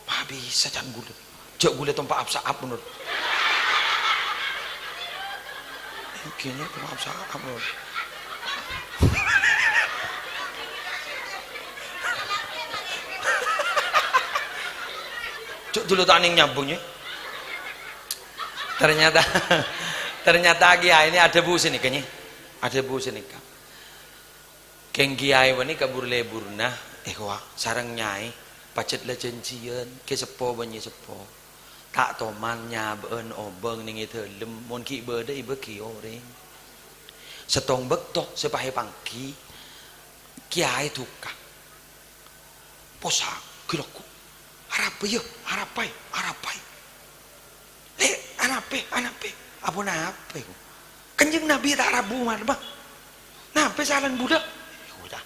Ma' bisa can ghulâ. Jhâ' ghulâ tompa' ap-sa'ap, menurut. Èngghi, nyè, tompa' ap-sa'ap, menurut. Jhâ' dulu ta' nèng nyambung, nyè. Ternyata, ternyata kèyaè nèka adhâbu sè nèka, nyè. Adhâbu sè nèka. Kèng kèyaè panèka bur-leburna, eh, wa, sareng nyaè, pajhât la jhânjhiyân, kè seppo bân nyè seppo. Ta' toman nyabâ'ân obâng nèng è dâlem, mon ghi' bâdâ èbâghi orèng. Sèttong bâkto sè paèpangghi, kèyaè duka. Posa, ghi' lagghu'. "Arapa, yâ? Arapa, è? Arapa, è?" "Lè', arapa, arapa? Aponapa, èko? Kanjeng Nabi ta' rabu malem, ah. Napa sè salana bulâ?" Èko, ta.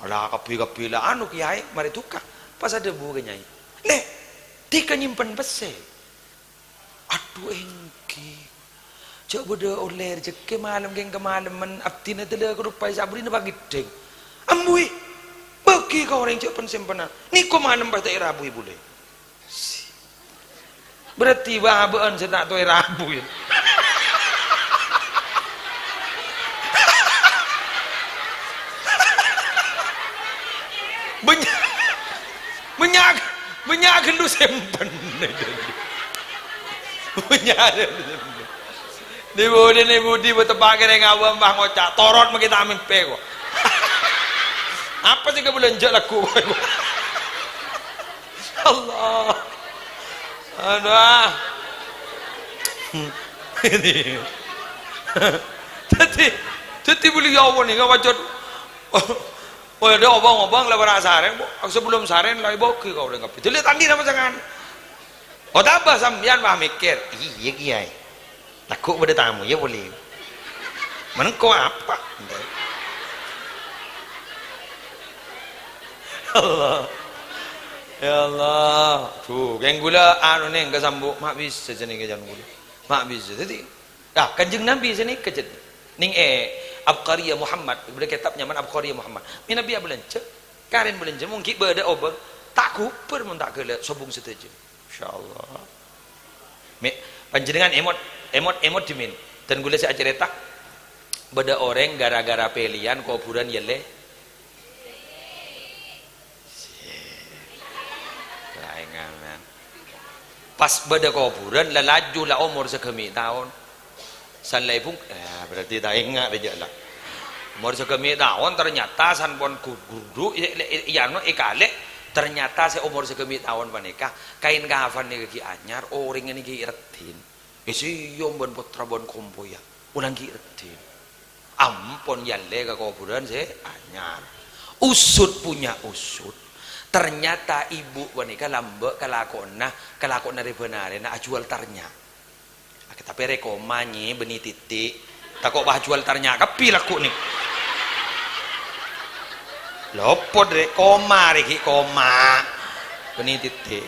Ala kabbhi-kabbhi la anu, kèyaè, marè duka. Pas adhâbu ka nyaè, "Lè', dhika nyèmpen pèssè?" "Adhu, èngghi. Jhâ' bâdâ ollè rejhekkè malem kèng kamalemman abdhina tellâ karopa è sabulina pagheddhing." "Ambuwi, bâghi ka orèng jhâ' pen-sempenna. Nèko malem pas ta' èrabui polè." Berarti bâ-, bâ'ân sè ta' tao èrabui. Bânnya', bânnya', bânnya' ghâllu sèmpen. Bânnya' ghâllu sèmpen. Di budi, di budi, bâ teppa' kèrèng awam, bâ ngoca', "Torot mangkè ta' mèmpè, ko." Apa sè kabâlânjhâ lagghu', ko? Allah. Aduh, ah. Dhâddhi, dhâddhi bulâ ya Allah nèka, wajud. Oh, ya, obâng-obâng la bârâ' sarèn, Bu. Sebelum sarèn la èbâghi ka orèng kabbhi. Dhuli tandhi napa sangkan? Oh, tambah sampèyan, wah, mèkkèr. Iyâ, Kèyaè. Lagghu' bâdâ tamoyya polè. Mènangko apa? Allah. Ya Allah. Duh, kèng ghulâ anu nèng kasambu', ma' bisa jenengè can ghulâ. Ma' bisa. Dhâddhi, ah, Kanjeng Nabi sanèka jhât. Nèng è Abqariyah Muhammad, bâdâ kètab nyamana Abqariyah Muhammad. Mè' Nabi abâlânjhâ, karèn bâlânjhâ, mon ghi' bâdâ obâng, ta' ghubâr mon ta' ghellâ' sobung sadhâjâ. Masyaallah. Mè', panjhennengngan èmot, èmot, èmot dhimèn. Dân ghulâ sè acarèta, bâdâ orèng ghârâ-ghârâ pèlèyan kobhurân yâ lè. Laèngan. Pas bâdâ kobhurân, la laju la omor saghâmè' taon. San la èbung-, eh, berarti ta' enga' rèya la. Omor saghâmè' taon, ternyata san pon gu-, gurdhu, i-, i-, i-, anu, èkalè', ternyata sè omor saghâmè' taon panèka, kaèn kafanna ghi' anyar, orèngnga ghi' raddhin. Èsèyom bân pottra bân kompoyya, polana ghi' raddhin. Ampon yâ lè ka kobhurân sè anyar. Usut punya usut. Ternyata ibu panèka lambâ' kalakowanna, kalakowanna rè-bânarèna ajhuwâl tarnya'. Tapè rè koma, nyè, bânnè titik. Tako' pas ajhuwâl tarnya' kabbhi lagghu' nèng. Lopot rè, koma rè ghi' koma. Bânnè tètè'.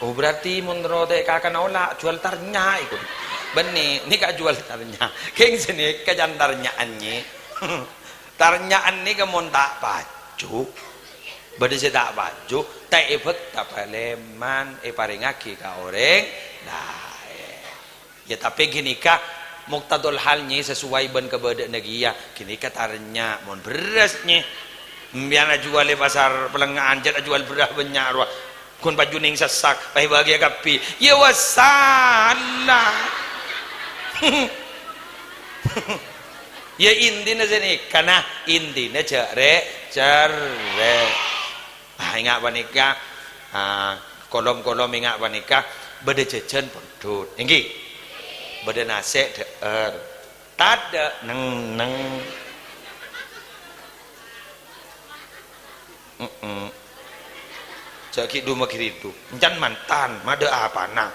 Oh, berarti mon ro tè' kakana ola', jual tarnya' iku. Bânnè, nèka jual tarnya'. Kèng sè nèka can tarnya' anyè. Tarnya' nèka mon ta' paju. Bâdâ sè ta' paju, ta' èbhâkta palèman èparèngaghi ka orèng laèn. Ya, tapè ghânèka muqtadhal hal, nyè, sesuai bân kabâdâ'ânna kèya. Ghânèka tarnya', mon bherrâs, nyè. Empèyan ajuwâl è pasar Pellengnga'an, jhât ajuwâl bherrâs bânnya' rowa. Ghun paju nèng sèsak, pas èbâghiyâ kabbhi. Ya, wassalam. Ya, intina sè nèka, nah, intina jhâ' rè'-cerrè'. Ah, enga' panèka, ah, kolom-kolom enga' panèka bâdâ jhâjhân pondhut, èngghi? Bâdâ nasè' dhâ'âr. Tadâ' neng-neng. Mm-mm. Jhâ' ghi' dhu-maghiridu. Encan mantan, ma' dâ' apana.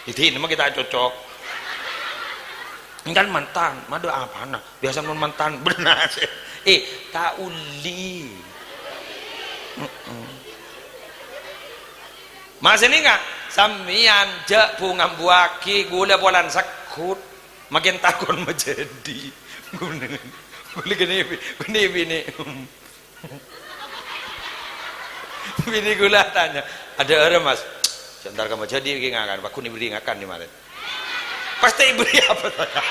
Jadi, ini mah kita cocok. Encan mantan, ma' dâ' apana. Biasa mon mantan, bâdâ nasè'. Eh, ta' ollè. Heeh. Maksudnya enggak? Sampèyan jhâ' bu-ngambuwâghi ghulâ polana segghut. Makin takon majhâdhi. Ghulâ ghânèka, ghânèka binè. Binè ghulâ atanya, "Adâ' arè, Mas?" "Jhâ' entar ka majhâdhi ghi ngakan, pagghun èberri' ngakan nè marè." Pastè èberri' apa saja.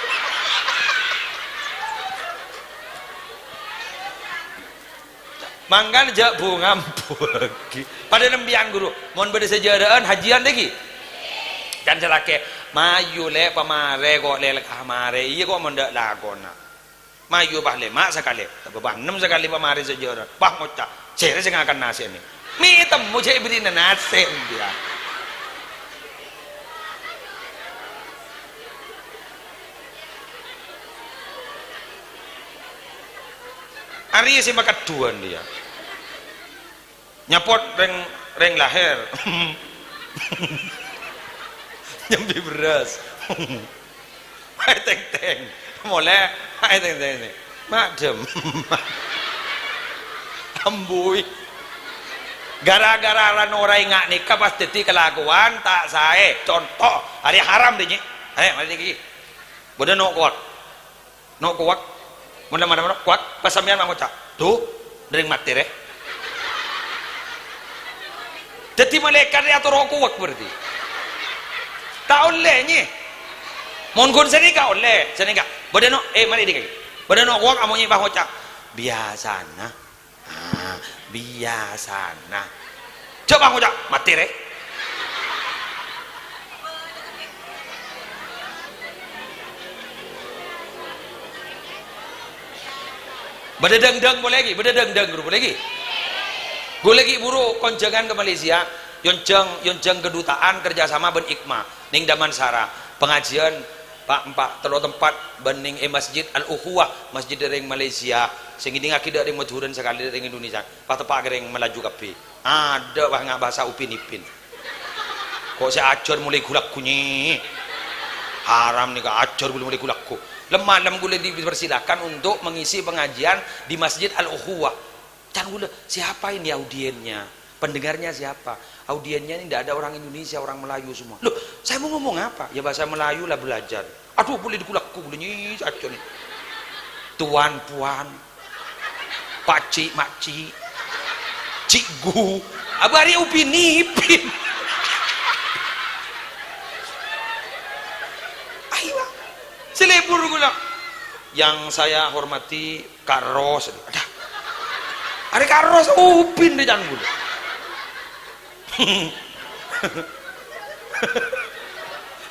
Mangkana jhâ' bu-ngambuwâghi. Padâ empèyan, ghuru. Mon bâdâ sè jhârâ'ân, hajiyân lagi. Can sè lakè', "Mayu, Lè', pamarè, ko' lè' lèka marè." Iyâ, ko' mon dâ' lakona. Mayu, pas lèma' sakalè, tapè pas ennem sakalè pamarè sè jhârâ, pas ngoca', "Sèrè sè ngakan nasè'na?" Mè' ètemmo jhâ' èberri'na nasè' dhiyâ. Arèya sè makaddhuwân dhiyâ. Nyapot rèng, rèng lahèr. Nyambi bherrâs. Aè tèng-tèng. Molè, aè tèng-tèng. Madhem. Ambuy. Gara-gara la nora enga' nèka pas dhâddhi kalakowan ta' saè. Conto, arèya haram, dhâ, Nyè. Arèya, marè nèka. Bâdâ no' kowat. No' kowak. Mon la marè no' kowak, pas sampèyan ma' ngoca', "Dhu, rèng matè rè." Dhâddhi malaèkat rè atoro' kowak berarti. Ta' ollè, Nyè. Mon ghun sanèka ollè, sanèka. Bâdâ no', eh, marè dhika. Bâdâ no' kowak amonyè pas ngoca', "Biyasana." Ah, biyasana. Coba ngoca', "Matè rè." Bâdâ dangdang polè ghi, bâdâ dangdang ghuru polè ghi. Ghulâ ghi' buru konjhângan ka Malaysia, yonjhâng, yonjhâng kedutaan kerjasama bân IKMA, nèng Damansara. Pangajiân Pa', empa', tello tempat, bân nèng è Masjid Al-Ukhuwah, masjid rèng Malaysia, sè ngèdingngaghi dâ' rèng Madhurâ sakalè dâ' rèng Indonesia, pas teppa' ka rèng Malaju kabbhi. Adâ', pas nga' bhâsa Upin Ipin. Ko' sè ajhâr molaè ghu-lagghu, Nyè. Haram nèka ajhâr ghulâ molaè ghu-lagghu. Lem-malem ghulâ dipersilakan untuk mengisi pengajian di Masjid Al-Ukhuwah. Can ghulâ, "Siapa ini audiennya? Pendengarnya siapa?" "Audiennya ini ndak ada orang Indonesia, orang Melayu semua." "Loh, saya mau ngomong apa?" "Ya, bahasa Melayu lah belajar." Adhu, polè dighu-lagghu ghulâ, Nyè, sacconna. Tuan, puan. Pakcik, makcik. Cikgu. Abâ' arè Upin Ipin. Ayo, Bang. Sè lebur ghulâ. Yang saya hormati Kak Ros. Adâ. Arè Kak Ros Upin rè can ghulâ.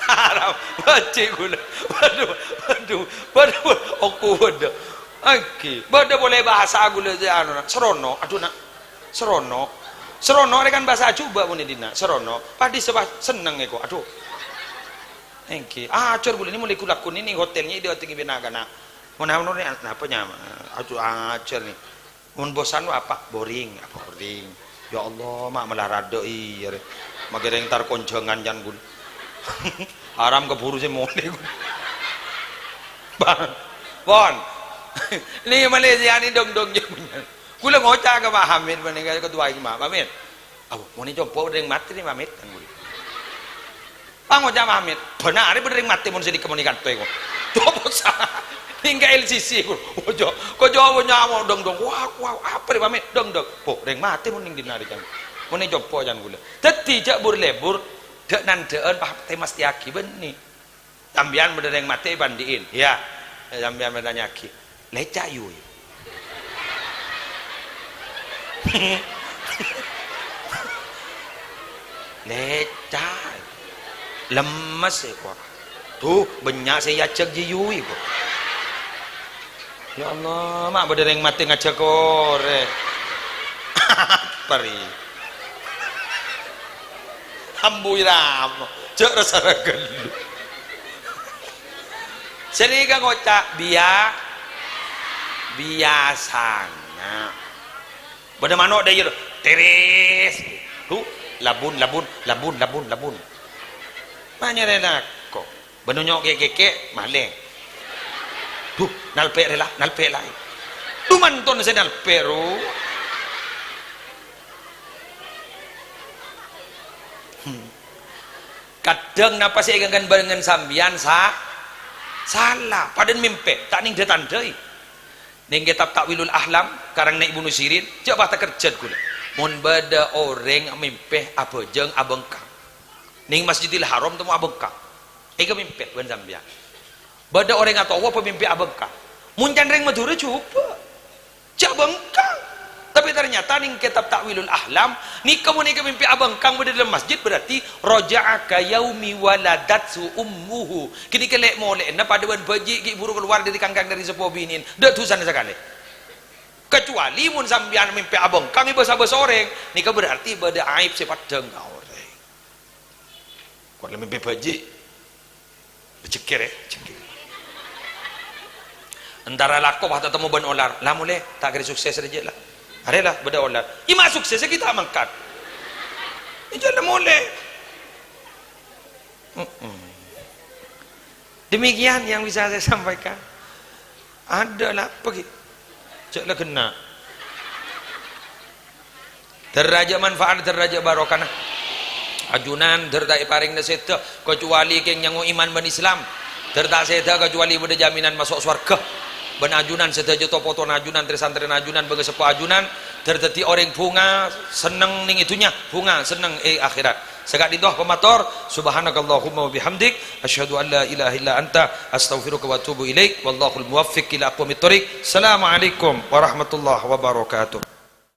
Haram. Bâjhi ghulâ. Waduh, waduh, waduh, oku bâdâ. Èngghi, bâdâ polè bhâsa ghulâ sè anu, na'. Serono', adhu, na'. Serono'. Serono' rè kan bhâsa Juba' mon è dinna'. Serono'. Padhi sè pas senneng èko. Adhu. Èngghi. Ah, ajhâr ghulâ nè molaè ghu-lagghu nè, nèng hotel nè, dâteng bi' na'-kana'. Mon anu nè, napa nyama? Adhu, ajhâr nè. Mon bosan apa? Boring, ah, boring. Ya Allah, ma' malaradâ iyâ rè. Makkè rèng entar konjhângan can ghulâ. Haram kabhuru sè molè ghulâ. Bang. Pon. Nèka Malaysia nèka dong-dong jâ' bânnya'. Kaulâ ngoca' ka Pak Hamid, panèka ketua ijma, "Pak Hamid, aduh, mon è compo' bâdâ rèng matè nèka, Pak Hamid," kan kaulâ. Pas ngoca' Pak Hamid, "Bhânarè bâdâ rèng matè mon sè nèka mon è kanto è ko." Coba sa-, nèka L C C ko. Ojo, ko coba nyawa dong-dong. "Wah, wah, apa rè, Pak Hamid?" "Dong-dong." "Oh, rèng matè mon nèng dinna' rè, can. Mon è compo', can kaulâ." Dhâddhi jâ' bur-lebur, dâ'-nandâ'ân, pas tè-mastèyaghi bânnè. Sampèyan bâdâ rèng matè èpandi'in, iyâ. Sampèyan ètanya'aghi, "Lèca', yu, yu?" Lèca'. Lemmes, è, ko. Tuh, bânnya' sè èajhâk jiyâ, yu, è, ko. Ya Allah, ma' bâdâ rèng matè ngajhâk orèng. Apa rè? Ambu irama, jâ' rassa raghellu. Sè nèka ngoca', biya-, biyasana. Bâdâ mano' dâjâ, terès. Tuh, labun, labun, labun, labun, labun. Ma' nyarèna ko. Bân onyo' kè'-kèkè', malè. Duh, nalpè' rè la, nalpè' la. Duh, manton sè nalpè', ro. Hmm. Kadhâng napa sè èkangghâ bhârengngan sampèyan sa-, sala. Padâna mèmpè, ta' nèng dâ-tandâi. Nèng kètab Ta'wilul Ahlam, karangna Ibnu Sirin, jâ' pas takerjhât ghulâ. Mon bâdâ orèng mèmpè abhâjâng abhângkang. Nèng Masjidil Haram temmo abhângkang. Èkamèmpè bân sampèyan. Bâdâ orèng atowa pamimpin abhângkang. Mon can rèng Madhurâ jhubâ'. Jhâ' bhângkang. Tapè tarnyata nèng kètab Ta'wilul Ahlam, nèka mon èkamèmpè abhângkang bâdâ dâlem masjid, berarti raja'a ka yaumi waladathu ummuhu. Ghânèka lè'-molè'na padâ bân bhâji' ghi' buru kalowar dâri kangkang dâri seppo binèna. Dâ' dhusana sakalè. Kecuali mon sampèyan mèmpè abhângkang èbâsa-bâsa orèng, nèka berarti bâdâ aib sè peddhâng ka orèng. Kowa la mèmpè bhâji'. Jhekkèr, yâ, jhekkèr. Entara lako pas tatemmo bân olar. La molè, ta' kèra sukses rèya, la. Arè, la, bâdâ olar. Iyâ, ma' sukses ghi' ta' mangkat. Iyâ, la molè. Mm-mm. Demikian yang bisa saya sampaikan. Adâ la apa ghi'? Jhâ' la ghenna'. Dâr rajâ manfaat, dâr rajâ barokana. Ajunan dâr ta' èparèngana sèdhâ, kecuali kèng nyango iman bân Islam. Dâr ta' sèdhâ kecuali bâdâ jaminan maso' sowarghâ. Bân ajunan sadhâjâ to-potona ajunan, trè-santrèna ajunan, bângaseppo ajunan, dâr dhâddhi orèng bhunga, senneng nèng è dhunnya, bhunga, senneng è akhèrat. Saka'dinto pamator, subhanakallahumma wa bihamdik, asyhadu an la ilaha illa anta, astaghfiruka wa atubu ilaik, wallahul muwaffiq ila aqwamit thoriq. Assalamualaikum warahmatullahi wabarakatuh.